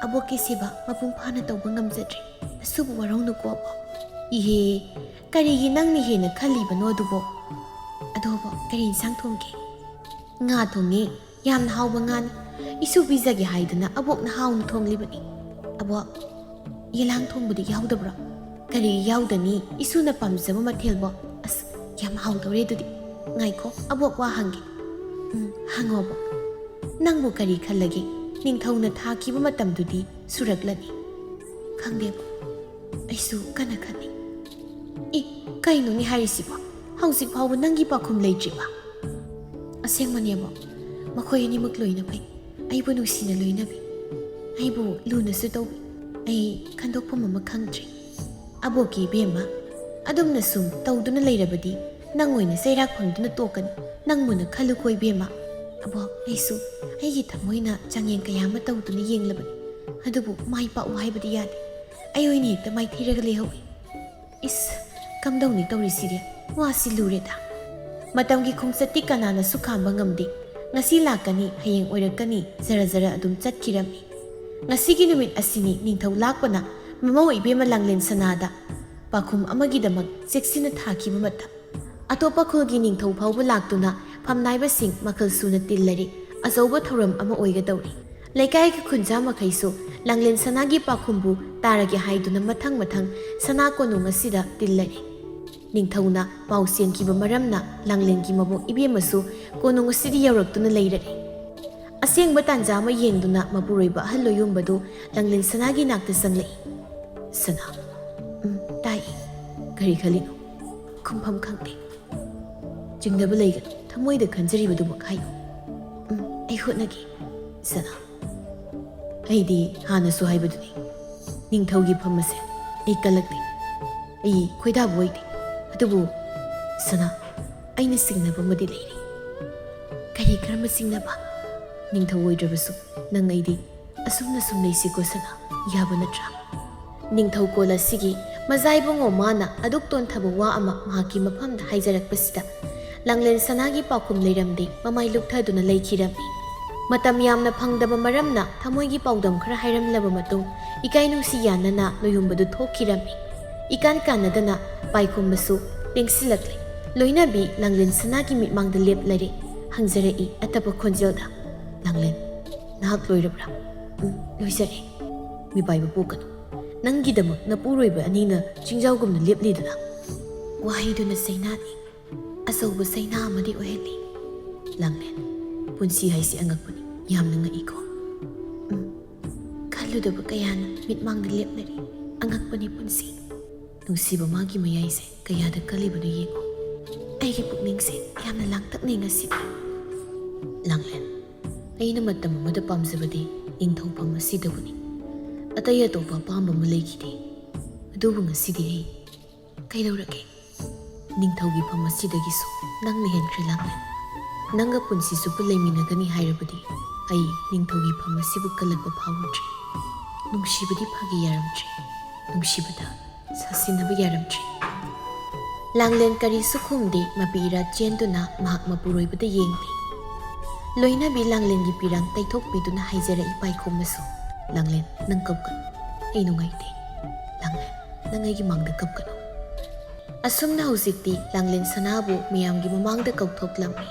ꯑꯕꯣꯛꯀꯤ ꯁꯦꯕꯥ ꯃꯄꯨꯡ ꯐꯥꯅ ꯇꯧꯕ ꯉꯝꯖꯗ꯭ꯔꯦ꯫ ꯑꯁꯨꯕꯨ ꯋꯥꯔꯧꯅꯨꯀꯣ ꯑꯕꯣꯛ꯫" "ꯏꯍꯦ, ꯀꯔꯤꯒꯤ ꯅꯪꯅ ꯍꯦꯟꯅ ꯈꯜꯂꯤꯕꯅꯣ ꯑꯗꯨꯕꯣ?" "ꯑꯗꯣ ꯑꯕꯣꯛ, ꯀꯔꯤ ꯏꯟꯁꯥꯡ ꯊꯣꯡꯒꯦ?" "ꯉꯥ ꯊꯣꯡꯉꯦ, ꯌꯥꯝꯅ ꯍꯥꯎꯕ ꯉꯥꯅꯤ꯫ ꯏꯁꯨ ꯄꯤꯖꯒꯦ ꯍꯥꯏꯗꯅ ꯑꯕꯣꯛꯅ ꯍꯥꯎꯅ ꯊꯣꯡꯂꯤꯕꯅꯤ꯫" "ꯑꯕꯣꯛ, ꯌꯦꯂꯥꯡ ꯊꯣꯡꯕꯗꯤ ꯌꯥꯎꯗꯕ꯭ꯔꯣ?" "ꯀꯔꯤ ꯌꯥꯎꯗꯅꯤ, ꯏꯁꯨꯅ ꯄꯥꯝꯖꯕ ꯃꯊꯦꯜꯕꯣ꯫ ꯑꯁ, ꯌꯥꯝ ꯍꯥꯎꯗꯧꯔꯦ ꯑꯗꯨꯗꯤ꯫ ꯉꯥꯏꯈꯣ, ꯑꯕꯣꯛ ꯋꯥ ꯍꯪꯒꯦ꯫ ꯎꯝ, ꯍꯪꯉꯣ ꯑꯕꯣꯛ꯫ ꯅꯪꯕꯨ ꯀꯔꯤ ꯈꯜꯂꯒꯦ? ꯅꯤꯡꯊꯧꯅ ꯊꯥꯈꯤꯕ ꯃꯇꯝꯗꯨꯗꯤ ꯁꯨꯔꯛꯂꯅꯤ꯫" "ꯈꯪꯗꯦ ꯑꯕꯣꯛ꯫ ꯑꯩꯁꯨ ꯀꯟꯅ ꯈꯜꯂꯤ꯫" "ꯏ, ꯀꯩꯅꯣꯅꯦ ꯍꯥꯏꯔꯤꯁꯤꯕꯣ? ꯍꯧꯖꯤꯛ ꯐꯥꯎꯕ ꯅꯪꯒꯤ ꯄꯥꯎꯈꯨꯝ ꯂꯩꯇ꯭ꯔꯤꯕ?" "ꯑꯁꯦꯡꯕꯅꯦ ꯑꯕꯣꯛ꯫ ꯃꯈꯣꯏ ꯑꯅꯤꯃꯛ ꯂꯣꯏꯅ ꯐꯩ꯫ ꯑꯩꯕꯨ ꯅꯨꯡꯁꯤꯅ ꯂꯣꯏꯅꯕꯤ꯫ ꯑꯩꯕꯨ ꯂꯨꯅꯁꯨ ꯇꯧꯕꯤ꯫ ꯑꯩ ꯈꯟꯗꯣꯛꯐꯝ ꯑꯃ ꯈꯪꯗ꯭ꯔꯦ꯫" "ꯑꯕꯣꯛꯀꯤ ꯏꯕꯦꯝꯃ, ꯑꯗꯨꯝꯅ ꯁꯨꯝ ꯇꯧꯗꯨꯅ ꯂꯩꯔꯕꯗꯤ ꯅꯪ ꯑꯣꯏꯅ ꯆꯩꯔꯥꯛ ꯐꯪꯗꯨꯅ ꯇꯣꯛꯀꯅꯤ꯫ ꯅꯪꯕꯨꯅ ꯈꯜꯂꯨꯀꯣ ꯏꯕꯦꯝꯃ꯫" ꯋꯥ, ꯑꯩꯁꯨ ꯑꯩꯒꯤ ꯊꯃꯣꯏꯅ ꯆꯥꯡꯌꯦꯡ ꯀꯌꯥ ꯑꯃ ꯇꯧꯗꯨꯅ ꯌꯦꯡꯂꯕꯅꯤ, ꯑꯗꯨꯕꯨ ꯃꯥꯏ ꯄꯥꯛꯎ ꯍꯥꯏꯕꯗꯤ ꯌꯥꯗꯦ꯫ ꯑꯩ ꯑꯣꯏꯅ ꯍꯦꯛꯇ ꯃꯥꯏꯊꯤꯔꯒ ꯂꯩꯍꯧꯏ꯫ ꯏꯁ, ꯀꯝꯗꯧꯅꯤ ꯇꯧꯔꯤꯁꯤꯗꯤ? ꯋꯥꯁꯤ ꯂꯨꯔꯦꯗ꯫ ꯃꯇꯝꯒꯤ ꯈꯣꯡꯆꯠꯇꯤ ꯀꯅꯥꯅꯁꯨ ꯈꯥꯝꯕ ꯉꯝꯗꯦ꯫ ꯉꯁꯤ ꯂꯥꯛꯀꯅꯤ, ꯍꯌꯦꯡ ꯑꯣꯏꯔꯛꯀꯅꯤ, ꯖꯔ ꯖꯔ ꯑꯗꯨꯝ ꯆꯠꯈꯤꯔꯝꯃꯤ꯫ ꯉꯁꯤꯒꯤ ꯅꯨꯃꯤꯠ ꯑꯁꯤꯅꯤ ꯅꯤꯡꯊꯧ ꯂꯥꯛꯄꯅ ꯃꯃꯧ ꯏꯕꯦꯝꯃ ꯂꯥꯡꯂꯦꯟ ꯁꯅꯥꯗ ꯄꯥꯈꯨꯝ ꯑꯃꯒꯤꯗꯃꯛ ꯆꯦꯛꯁꯤꯟꯅ ꯊꯥꯈꯤꯕ ꯃꯇꯝ꯫ ꯑꯇꯣꯞꯄ ꯈꯨꯜꯒꯤ ꯅꯤꯡꯊꯧ ꯐꯥꯎꯕ ꯂꯥꯛꯇꯨꯅ ꯐꯝꯅꯥꯏꯕꯁꯤꯡ ꯃꯈꯜ ꯁꯨꯅ ꯇꯤꯜꯂꯔꯤ꯫ ꯑꯆꯧꯕ ꯊꯧꯔꯝ ꯑꯃ ꯑꯣꯏꯒꯗꯧꯔꯤ꯫ ꯂꯩꯀꯥꯏꯒꯤ ꯈꯨꯟꯖꯥ ꯃꯈꯩꯁꯨ ꯂꯥꯡꯂꯦꯟ ꯁꯅꯥꯒꯤ ꯄꯥꯎꯈꯨꯝꯕꯨ ꯇꯥꯔꯒꯦ ꯍꯥꯏꯗꯨꯅ ꯃꯊꯪ ꯃꯊꯪ ꯁꯅꯥ ꯀꯣꯅꯨꯡ ꯑꯁꯤꯗ ꯇꯤꯜꯂꯔꯤ꯫ ꯅꯤꯡꯊꯧꯅ ꯄꯥꯎ ꯆꯦꯟꯈꯤꯕ ꯃꯔꯝꯅ ꯂꯥꯡꯂꯦꯟꯒꯤ ꯃꯕꯣꯛ ꯏꯕꯦꯝꯃꯁꯨ ꯀꯣꯅꯨꯡ ꯑꯁꯤꯗ ꯌꯧꯔꯛꯇꯨꯅ ꯂꯩꯔꯔꯤ꯫ ꯑꯁꯦꯡꯕ ꯇꯥꯟꯖꯥ ꯑꯃ ꯌꯦꯡꯗꯨꯅ ꯃꯄꯨꯔꯣꯏꯕ ꯑꯍꯜ ꯂꯣꯌꯨꯝꯕꯗꯨ ꯂꯥꯡꯂꯦꯟ ꯁꯅꯥꯒꯤ ꯅꯥꯛꯇ ꯆꯪꯂꯛꯏ꯫ "ꯁꯅꯥ, ꯎꯝ, ꯇꯥꯏ꯫ ꯀꯔꯤ ꯈꯜꯂꯤꯅꯣ?" "ꯈꯨꯝꯐꯝ ꯈꯪꯗꯦ꯫" "ꯆꯤꯡꯅꯕ ꯂꯩꯒꯅꯨ, ꯊꯃꯣꯏꯗ ꯈꯟꯖꯔꯤꯕꯗꯨꯃꯛ ꯍꯥꯏꯌꯨ꯫" "ꯎꯝ, ꯑꯩ ꯍꯣꯠꯅꯒꯦ, ꯁꯅꯥ꯫ ꯑꯩꯗꯤ ꯍꯥꯟꯅꯁꯨ ꯍꯥꯏꯕꯗꯨꯅꯤ, ꯅꯤꯡꯊꯧꯒꯤ ꯐꯝ ꯑꯁꯦ ꯑꯩ ꯀꯜꯂꯛꯇꯦ, ꯑꯩ ꯈꯣꯏꯗꯥꯕ ꯑꯣꯏꯗꯦ꯫ ꯑꯗꯨꯕꯨ ꯁꯅꯥ, ꯑꯩꯅ ꯆꯤꯡꯅꯕ ꯑꯃꯗꯤ ꯂꯩꯔꯤ꯫" "ꯀꯔꯤ, ꯀꯔꯝꯕ ꯆꯤꯡꯅꯕ?" "ꯅꯤꯡꯊꯧ ꯑꯣꯏꯗ꯭ꯔꯕꯁꯨ ꯅꯪ ꯑꯩꯗꯤ ꯑꯁꯨꯝꯅ ꯁꯨꯝ ꯂꯩꯁꯤꯀꯣ ꯁꯅꯥ, ꯌꯥꯕ ꯅꯠꯇ꯭ꯔꯥ?" ꯅꯤꯡꯊꯧꯀꯣꯜ ꯑꯁꯤꯒꯤ ꯃꯖꯥꯏꯕꯨꯡ ꯑꯣꯃꯥꯅ ꯑꯗꯨꯛ ꯇꯣꯟꯊꯕ ꯋꯥ ꯑꯃ ꯃꯍꯥꯛꯀꯤ ꯃꯐꯝꯗ ꯍꯥꯏꯖꯔꯛꯄꯁꯤꯗ ꯂꯥꯡꯂꯦꯟ ꯁꯅꯥꯒꯤ ꯄꯥꯎꯈꯨꯝ ꯂꯩꯔꯝꯗꯦ, ꯃꯃꯥꯏ ꯂꯨꯞꯊꯗꯨꯅ ꯂꯩꯈꯤꯔꯝꯃꯤ꯫ ꯃꯇꯝ ꯌꯥꯝꯅ ꯐꯪꯗꯕ ꯃꯔꯝꯅ ꯊꯃꯣꯏꯒꯤ ꯄꯥꯎꯗꯝ ꯈꯔ ꯍꯥꯏꯔꯝꯂꯕ ꯃꯇꯨꯡ ꯏꯀꯥꯏ ꯅꯨꯡꯁꯤ ꯌꯥꯅꯅ ꯂꯣꯌꯨꯝꯕꯗꯨ ꯊꯣꯛꯈꯤꯔꯝꯃꯤ꯫ ꯏꯀꯥꯟ ꯀꯥꯟꯅꯗꯅ ꯄꯥꯏꯈꯨꯝꯕꯁꯨ ꯂꯦꯡꯁꯤꯜꯂꯛꯂꯦ꯫ ꯂꯣꯏꯅꯕꯤ ꯂꯥꯡꯂꯦꯟ ꯁꯅꯥꯒꯤ ꯃꯤꯠꯃꯥꯡꯗ ꯂꯦꯞꯂꯔꯦ꯫ ꯍꯪꯖꯔꯛꯏ ꯑꯇꯞꯄ ꯈꯣꯟꯖꯦꯜꯗ, "ꯂꯥꯡꯂꯦꯟ, ꯅꯍꯥꯛ ꯂꯣꯏꯔꯕ꯭ꯔꯥ?" "ꯎꯝ, ꯂꯣꯏꯖꯔꯦ꯫" "ꯃꯤꯄꯥꯏꯕ ꯄꯣꯛꯀꯅꯨ꯫ ꯅꯪꯒꯤꯗꯃꯛ ꯅꯄꯨꯔꯣꯏꯕ ꯑꯅꯤꯅ ꯆꯤꯡꯖꯥꯎꯒꯨꯝꯅ ꯂꯦꯞꯂꯤꯗꯅ꯫" ꯋꯥꯍꯩꯗꯨꯅ ꯆꯩꯅꯥꯅꯤ, ꯑꯆꯧꯕ ꯆꯩꯅꯥ ꯑꯃꯗꯤ ꯑꯣꯏꯍꯜꯂꯤ꯫ "ꯂꯥꯡꯂꯦꯟ, ꯄꯨꯟꯁꯤ ꯍꯥꯏꯁꯤ ꯑꯉꯛꯄꯅꯤ, ꯌꯥꯝꯅ ꯉꯛꯏꯀꯣ꯫" "ꯎꯝ, ꯈꯜꯂꯨꯗꯕ ꯀꯌꯥꯅ ꯃꯤꯠꯃꯥꯡꯗ ꯂꯦꯞꯅꯔꯤ꯫ ꯑꯉꯛꯄꯅꯤ ꯄꯨꯟꯁꯤ꯫ ꯅꯨꯡꯁꯤꯕ ꯃꯥꯒꯤ ꯃꯌꯥꯏꯁꯦ ꯀꯌꯥꯗ ꯀꯜꯂꯤꯕꯅꯣ ꯌꯦꯡꯉꯨ꯫ ꯑꯩꯒꯤ ꯄꯨꯛꯅꯤꯡꯁꯦ ꯌꯥꯝꯅ ꯂꯥꯡꯇꯛꯅꯩ ꯉꯁꯤꯗꯤ꯫" "ꯂꯥꯡꯂꯦꯟ, ꯑꯩꯅ ꯃꯇꯝ ꯑꯃꯗ ꯄꯥꯝꯖꯕꯗꯤ ꯅꯤꯡꯊꯧꯐꯝ ꯑꯁꯤꯗꯕꯨꯅꯤ꯫ ꯑꯇꯩ ꯑꯇꯣꯞꯄ ꯑꯄꯥꯝꯕ ꯑꯃ ꯂꯩꯈꯤꯗꯦ꯫ ꯑꯗꯨꯕꯨ ꯉꯁꯤꯗꯤ ꯑꯩ ꯀꯩꯗꯧꯔꯒꯦ? ꯅꯤꯡꯊꯧꯒꯤ ꯐꯝ ꯑꯁꯤꯗꯒꯤꯁꯨ ꯅꯪꯅ ꯍꯦꯟꯈ꯭ꯔꯦ ꯂꯥꯡꯂꯦꯟ꯫" ꯅꯪꯒ ꯄꯨꯟꯁꯤ ꯆꯨꯞꯄ ꯂꯩꯃꯤꯟꯅꯒꯅꯤ ꯍꯥꯏꯔꯕꯗꯤ ꯑꯩ ꯅꯤꯡꯊꯧꯒꯤ ꯐꯝ ꯑꯁꯤꯕꯨ ꯀꯜꯂꯛꯄ ꯐꯥꯎꯔꯨꯗ꯭ꯔꯦ꯫ ꯅꯨꯡꯁꯤꯕꯗꯤ ꯐꯥꯒꯤ ꯌꯥꯔꯝꯗ꯭ꯔꯦ, ꯅꯨꯡꯁꯤꯕꯗ ꯁꯥꯁꯤꯟꯅꯕ ꯌꯥꯔꯝꯗ꯭ꯔꯦ꯫ ꯂꯥꯡꯂꯦꯟ ꯀꯔꯤꯁꯨ ꯈꯨꯝꯗꯦ꯫ ꯃꯄꯤ ꯏꯔꯥ ꯆꯦꯟꯗꯨꯅ ꯃꯍꯥꯛ ꯃꯄꯨꯔꯣꯏꯕꯗ ꯌꯦꯡꯂꯤ꯫ ꯂꯣꯏꯅꯕꯤ ꯂꯥꯡꯂꯦꯟꯒꯤ ꯄꯤꯔꯥꯡ ꯇꯩꯊꯣꯛꯄꯤꯗꯨꯅ ꯍꯥꯏꯖꯔꯛꯏ ꯄꯥꯏꯈꯣꯝ ꯃꯆꯨ꯫ "ꯂꯥꯡꯂꯦꯟ, ꯅꯪ ꯀꯞꯀꯅꯨ꯫ ꯑꯩ ꯅꯨꯡꯉꯥꯏꯇꯦ꯫ ꯂꯥꯡꯂꯦꯟ, ꯅꯪ ꯑꯩꯒꯤ ꯃꯥꯡꯗ ꯀꯞꯀꯅꯨ꯫" ꯑꯁꯨꯝꯅ ꯍꯧꯖꯤꯛꯇꯤ ꯂꯥꯡꯂꯦꯟ ꯁꯅꯥꯕꯨ ꯃꯤꯌꯥꯝꯒꯤ ꯃꯃꯥꯡꯗ ꯀꯧꯊꯣꯛꯂꯝꯃꯤ꯫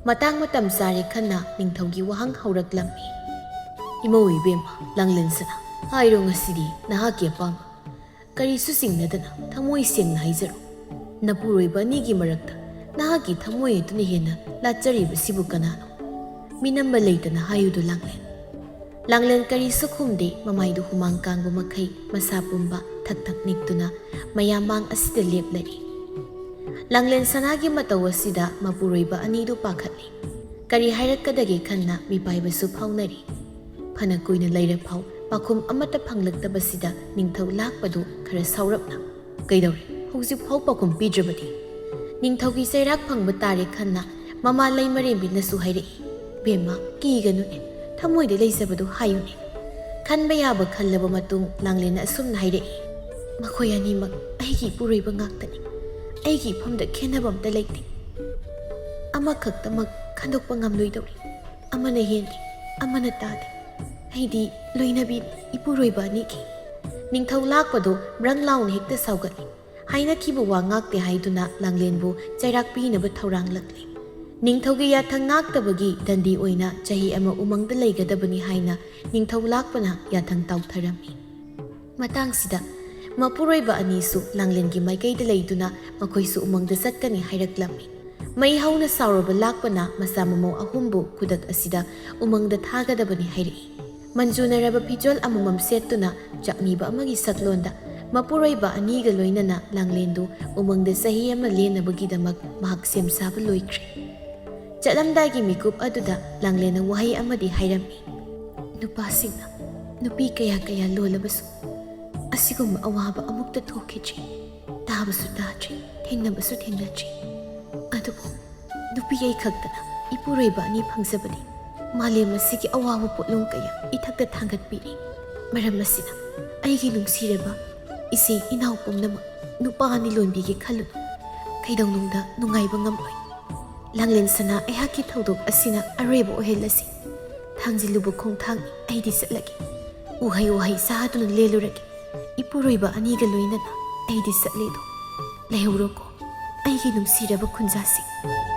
ꯃꯇꯥꯡ ꯃꯇꯝ ꯆꯥꯔꯦ ꯈꯟꯅ ꯅꯤꯡꯊꯧꯒꯤ ꯋꯥꯍꯪ ꯍꯧꯔꯛꯂꯝꯃꯤ꯫ "ꯏꯃꯧ ꯏꯕꯦꯝꯃ, ꯂꯥꯡꯂꯦꯟ ꯁꯅꯥ, ꯍꯥꯏꯔꯣ ꯉꯁꯤꯗꯤ ꯅꯍꯥꯛꯀꯤ ꯑꯄꯥꯝꯕ꯫ ꯀꯔꯤꯁꯨ ꯆꯤꯡꯅꯗꯅ ꯊꯃꯣꯏ ꯁꯦꯡꯅ ꯍꯥꯏꯖꯔꯣ꯫ ꯅꯄꯨꯔꯣꯏꯕ ꯑꯅꯤꯒꯤ ꯃꯔꯛꯇ ꯅꯍꯥꯛꯀꯤ ꯊꯃꯣꯏ ꯑꯗꯨꯅ ꯍꯦꯟꯅ ꯂꯥꯠꯆꯔꯤꯕꯁꯤꯕꯨ ꯀꯅꯥꯅꯣ? ꯃꯤꯅꯝꯕ ꯂꯩꯇꯅ ꯍꯥꯏꯌꯨꯗ, ꯂꯥꯡꯂꯦꯟ꯫" ꯂꯥꯡꯂꯦꯟ ꯀꯔꯤꯁꯨ ꯈꯨꯝꯗꯦ꯫ ꯃꯃꯥꯏꯗꯨ ꯍꯨꯃꯥꯡ ꯀꯥꯡꯕ ꯃꯈꯩ ꯃꯁꯥ ꯄꯨꯝꯕ ꯊꯛ ꯊꯛ ꯅꯤꯛꯇꯨꯅ ꯃꯌꯥꯝ ꯃꯥꯡ ꯑꯁꯤꯗ ꯂꯦꯞꯂꯔꯤ꯫ ꯂꯥꯡꯂꯦꯟ ꯁꯅꯥꯒꯤ ꯃꯇꯧ ꯑꯁꯤꯗ ꯃꯄꯨꯔꯣꯏꯕ ꯑꯅꯤꯗꯨ ꯄꯥꯈꯠꯂꯤ꯫ ꯀꯔꯤ ꯍꯥꯏꯔꯛꯀꯗꯒꯦ ꯈꯟꯅ ꯃꯤꯄꯥꯏꯕꯁꯨ ꯐꯥꯎꯅꯔꯤ꯫ ꯐꯅ ꯀꯨꯏꯅ ꯂꯩꯔꯐꯥꯎ ꯄꯥꯎꯈꯨꯝ ꯑꯃꯠꯇ ꯐꯪꯂꯛꯇꯕꯁꯤꯗ ꯅꯤꯡꯊꯧ ꯂꯥꯛꯄꯗꯨ ꯈꯔ ꯁꯥꯎꯔꯞꯅ, "ꯀꯩꯗꯧꯔꯦ? ꯍꯧꯖꯤꯛꯐꯥꯎ ꯄꯥꯎꯈꯨꯝ ꯄꯤꯗ꯭ꯔꯕꯗꯤ?" ꯅꯤꯡꯊꯧꯒꯤ ꯆꯩꯔꯥꯛ ꯐꯪꯕ ꯇꯥꯔꯦ ꯈꯟꯅ ꯃꯃꯥ ꯂꯩꯃꯔꯦꯝꯕꯤꯅꯁꯨ ꯍꯥꯏꯔꯛꯏ꯫ "ꯕꯦꯝꯃ, ꯀꯤꯒꯅꯨꯅꯦ, ꯊꯃꯣꯏꯗ ꯂꯩꯖꯕꯗꯨ ꯍꯥꯏꯌꯨꯅꯦ꯫ ꯈꯟꯕ ꯌꯥꯕ ꯈꯜꯂꯕ ꯃꯇꯨꯡ ꯂꯥꯡꯂꯦꯟꯅ ꯑꯁꯨꯝꯅ ꯍꯥꯏꯔꯛꯏ, ꯃꯈꯣꯏ ꯑꯅꯤꯃꯛ ꯑꯩꯒꯤ ꯏꯄꯨꯔꯣꯏꯕ ꯉꯥꯛꯇꯅꯤ꯫ ꯑꯩꯒꯤ ꯏꯐꯝꯗ ꯈꯦꯟꯅꯕ ꯑꯝꯇ ꯂꯩꯇꯦ꯫ ꯑꯃꯈꯛꯇꯃꯛ ꯈꯟꯗꯣꯛꯄ ꯉꯝꯂꯣꯏꯗꯧꯔꯤ꯫ ꯑꯃꯅ ꯍꯦꯟꯗꯦ, ꯑꯃꯅ ꯇꯥꯗꯦ꯫ ꯑꯩꯗꯤ ꯂꯣꯏꯅꯕꯤ ꯏꯄꯨꯔꯣꯏꯕ ꯑꯅꯤꯒꯤ꯫" ꯅꯤꯡꯊꯧ ꯂꯥꯛꯄꯗꯣ ꯕ꯭ꯔꯪ ꯂꯥꯎꯅ ꯍꯦꯛꯇ ꯁꯥꯎꯒꯠꯂꯤ꯫ ꯍꯥꯏꯅꯈꯤꯕ ꯋꯥ ꯉꯥꯛꯇꯦ ꯍꯥꯏꯗꯨꯅ ꯂꯥꯡꯂꯦꯟꯕꯨ ꯆꯩꯔꯥꯛ ꯄꯤꯅꯕ ꯊꯧꯔꯥꯡꯂꯛꯂꯤ꯫ ꯅꯤꯡꯊꯧꯒꯤ ꯌꯥꯊꯪ ꯉꯥꯛꯇꯕꯒꯤ ꯗꯟꯗꯤ ꯑꯣꯏꯅ ꯆꯍꯤ ꯑꯃ ꯎꯃꯪꯗ ꯂꯩꯒꯗꯕꯅꯤ ꯍꯥꯏꯅ ꯅꯤꯡꯊꯧ ꯂꯥꯛꯄꯅ ꯌꯥꯊꯪ ꯇꯥꯎꯊꯔꯝꯃꯤ꯫ ꯃꯇꯥꯡꯁꯤꯗ ꯃꯄꯨꯔꯣꯏꯕ ꯑꯅꯤꯁꯨ ꯂꯥꯡꯂꯦꯟꯒꯤ ꯃꯥꯏꯀꯩꯗ ꯂꯩꯗꯨꯅ ꯃꯈꯣꯏꯁꯨ ꯎꯃꯪꯗ ꯆꯠꯀꯅꯤ ꯍꯥꯏꯔꯛꯂꯝꯃꯤ꯫ ꯃꯩ ꯍꯧꯅ ꯁꯥꯎꯔꯕ ꯂꯥꯛꯄꯅ ꯃꯆꯥ ꯃꯃꯧ ꯑꯍꯨꯝꯕꯨ ꯈꯨꯗꯛ ꯑꯁꯤꯗ ꯎꯃꯪꯗ ꯊꯥꯒꯗꯕꯅꯤ ꯍꯥꯏꯔꯛꯏ꯫ ꯃꯟꯖꯨꯅꯔꯕ ꯐꯤꯖꯣꯜ ꯑꯃꯃꯝ ꯁꯦꯠꯇꯨꯅ ꯆꯥꯛꯅꯤꯕ ꯑꯃꯒꯤ ꯁꯛꯂꯣꯟꯗ ꯃꯄꯨꯔꯣꯏꯕ ꯑꯅꯤꯒ ꯂꯣꯏꯅꯅ ꯂꯥꯡꯂꯦꯟꯗꯨ ꯎꯃꯪꯗ ꯆꯍꯤ ꯑꯃ ꯂꯦꯟꯅꯕꯒꯤꯗꯃꯛ ꯃꯍꯥꯛ ꯁꯦꯝ ꯁꯥꯕ ꯂꯣꯏꯈ꯭ꯔꯦ꯫ ꯆꯠꯂꯝꯗꯥꯏꯒꯤ ꯃꯤꯀꯨꯞ ꯑꯗꯨꯗ ꯂꯥꯡꯂꯦꯟꯅ ꯋꯥꯍꯩ ꯑꯃꯗꯤ ꯍꯥꯏꯔꯝꯃꯤ, "ꯅꯨꯄꯥꯁꯤꯡꯅ ꯅꯨꯄꯤ ꯀꯌꯥ ꯀꯌꯥ ꯂꯣꯜꯂꯕꯁꯨ ꯑꯁꯤꯒꯨꯝꯕ ꯑꯋꯥꯕ ꯑꯃꯨꯛꯇ ꯊꯣꯛꯈꯤꯗ꯭ꯔꯤ, ꯇꯥꯕꯁꯨ ꯇꯥꯗ꯭ꯔꯤ, ꯊꯦꯡꯅꯕꯁꯨ ꯊꯦꯡꯅꯗ꯭ꯔꯤ꯫ ꯑꯗꯨꯕꯨ ꯅꯨꯄꯤ ꯑꯩ ꯈꯛꯇꯅ ꯏꯄꯨꯔꯣꯏꯕ ꯑꯅꯤ ꯐꯪꯖꯕꯗꯤ ꯃꯥꯂꯦꯝ ꯑꯁꯤꯒꯤ ꯑꯋꯥꯕ ꯄꯣꯠꯂꯨꯝ ꯀꯌꯥ ꯏꯊꯛꯇ ꯊꯥꯡꯒꯠꯄꯤꯔꯤ꯫ ꯃꯔꯝ ꯑꯁꯤꯅ ꯑꯩꯒꯤ ꯅꯨꯡꯁꯤꯔꯕ ꯏꯆꯦ ꯏꯅꯥꯎ ꯄꯨꯝꯅꯃꯛ ꯅꯨꯄꯥ ꯑꯅꯤ ꯂꯣꯟꯕꯤꯒꯦ ꯈꯜꯂꯨ꯫ ꯀꯩꯗꯧꯅꯨꯡꯗ ꯅꯨꯡꯉꯥꯏꯕ ꯉꯝꯂꯣꯏ꯫ ꯂꯥꯡꯂꯦꯟ ꯁꯅꯥ, ꯑꯩꯍꯥꯛꯀꯤ ꯊꯧꯗꯣꯛ ꯑꯁꯤꯅ ꯑꯔꯣꯏꯕ ꯑꯣꯏꯍꯜꯂꯁꯤ꯫ ꯊꯥꯡꯖꯤꯜꯂꯨꯕ ꯈꯣꯡꯊꯥꯡꯅꯤ, ꯑꯩꯗꯤ ꯆꯠꯂꯒꯦ꯫ ꯎꯍꯩ ꯋꯥꯍꯩ ꯆꯥꯗꯨꯅ ꯂꯦꯜꯂꯨꯔꯒꯦ꯫ ꯏꯄꯨꯔꯣꯏꯕ ꯑꯅꯤꯒ ꯂꯣꯏꯅꯅ ꯑꯩꯗꯤ ꯆꯠꯂꯦꯗꯣ꯫ ꯂꯩꯍꯧꯔꯣꯀꯣ, ꯑꯩꯒꯤ ꯅꯨꯡꯁꯤꯔꯕ ꯈꯨꯟꯖꯥꯁꯤꯡ꯫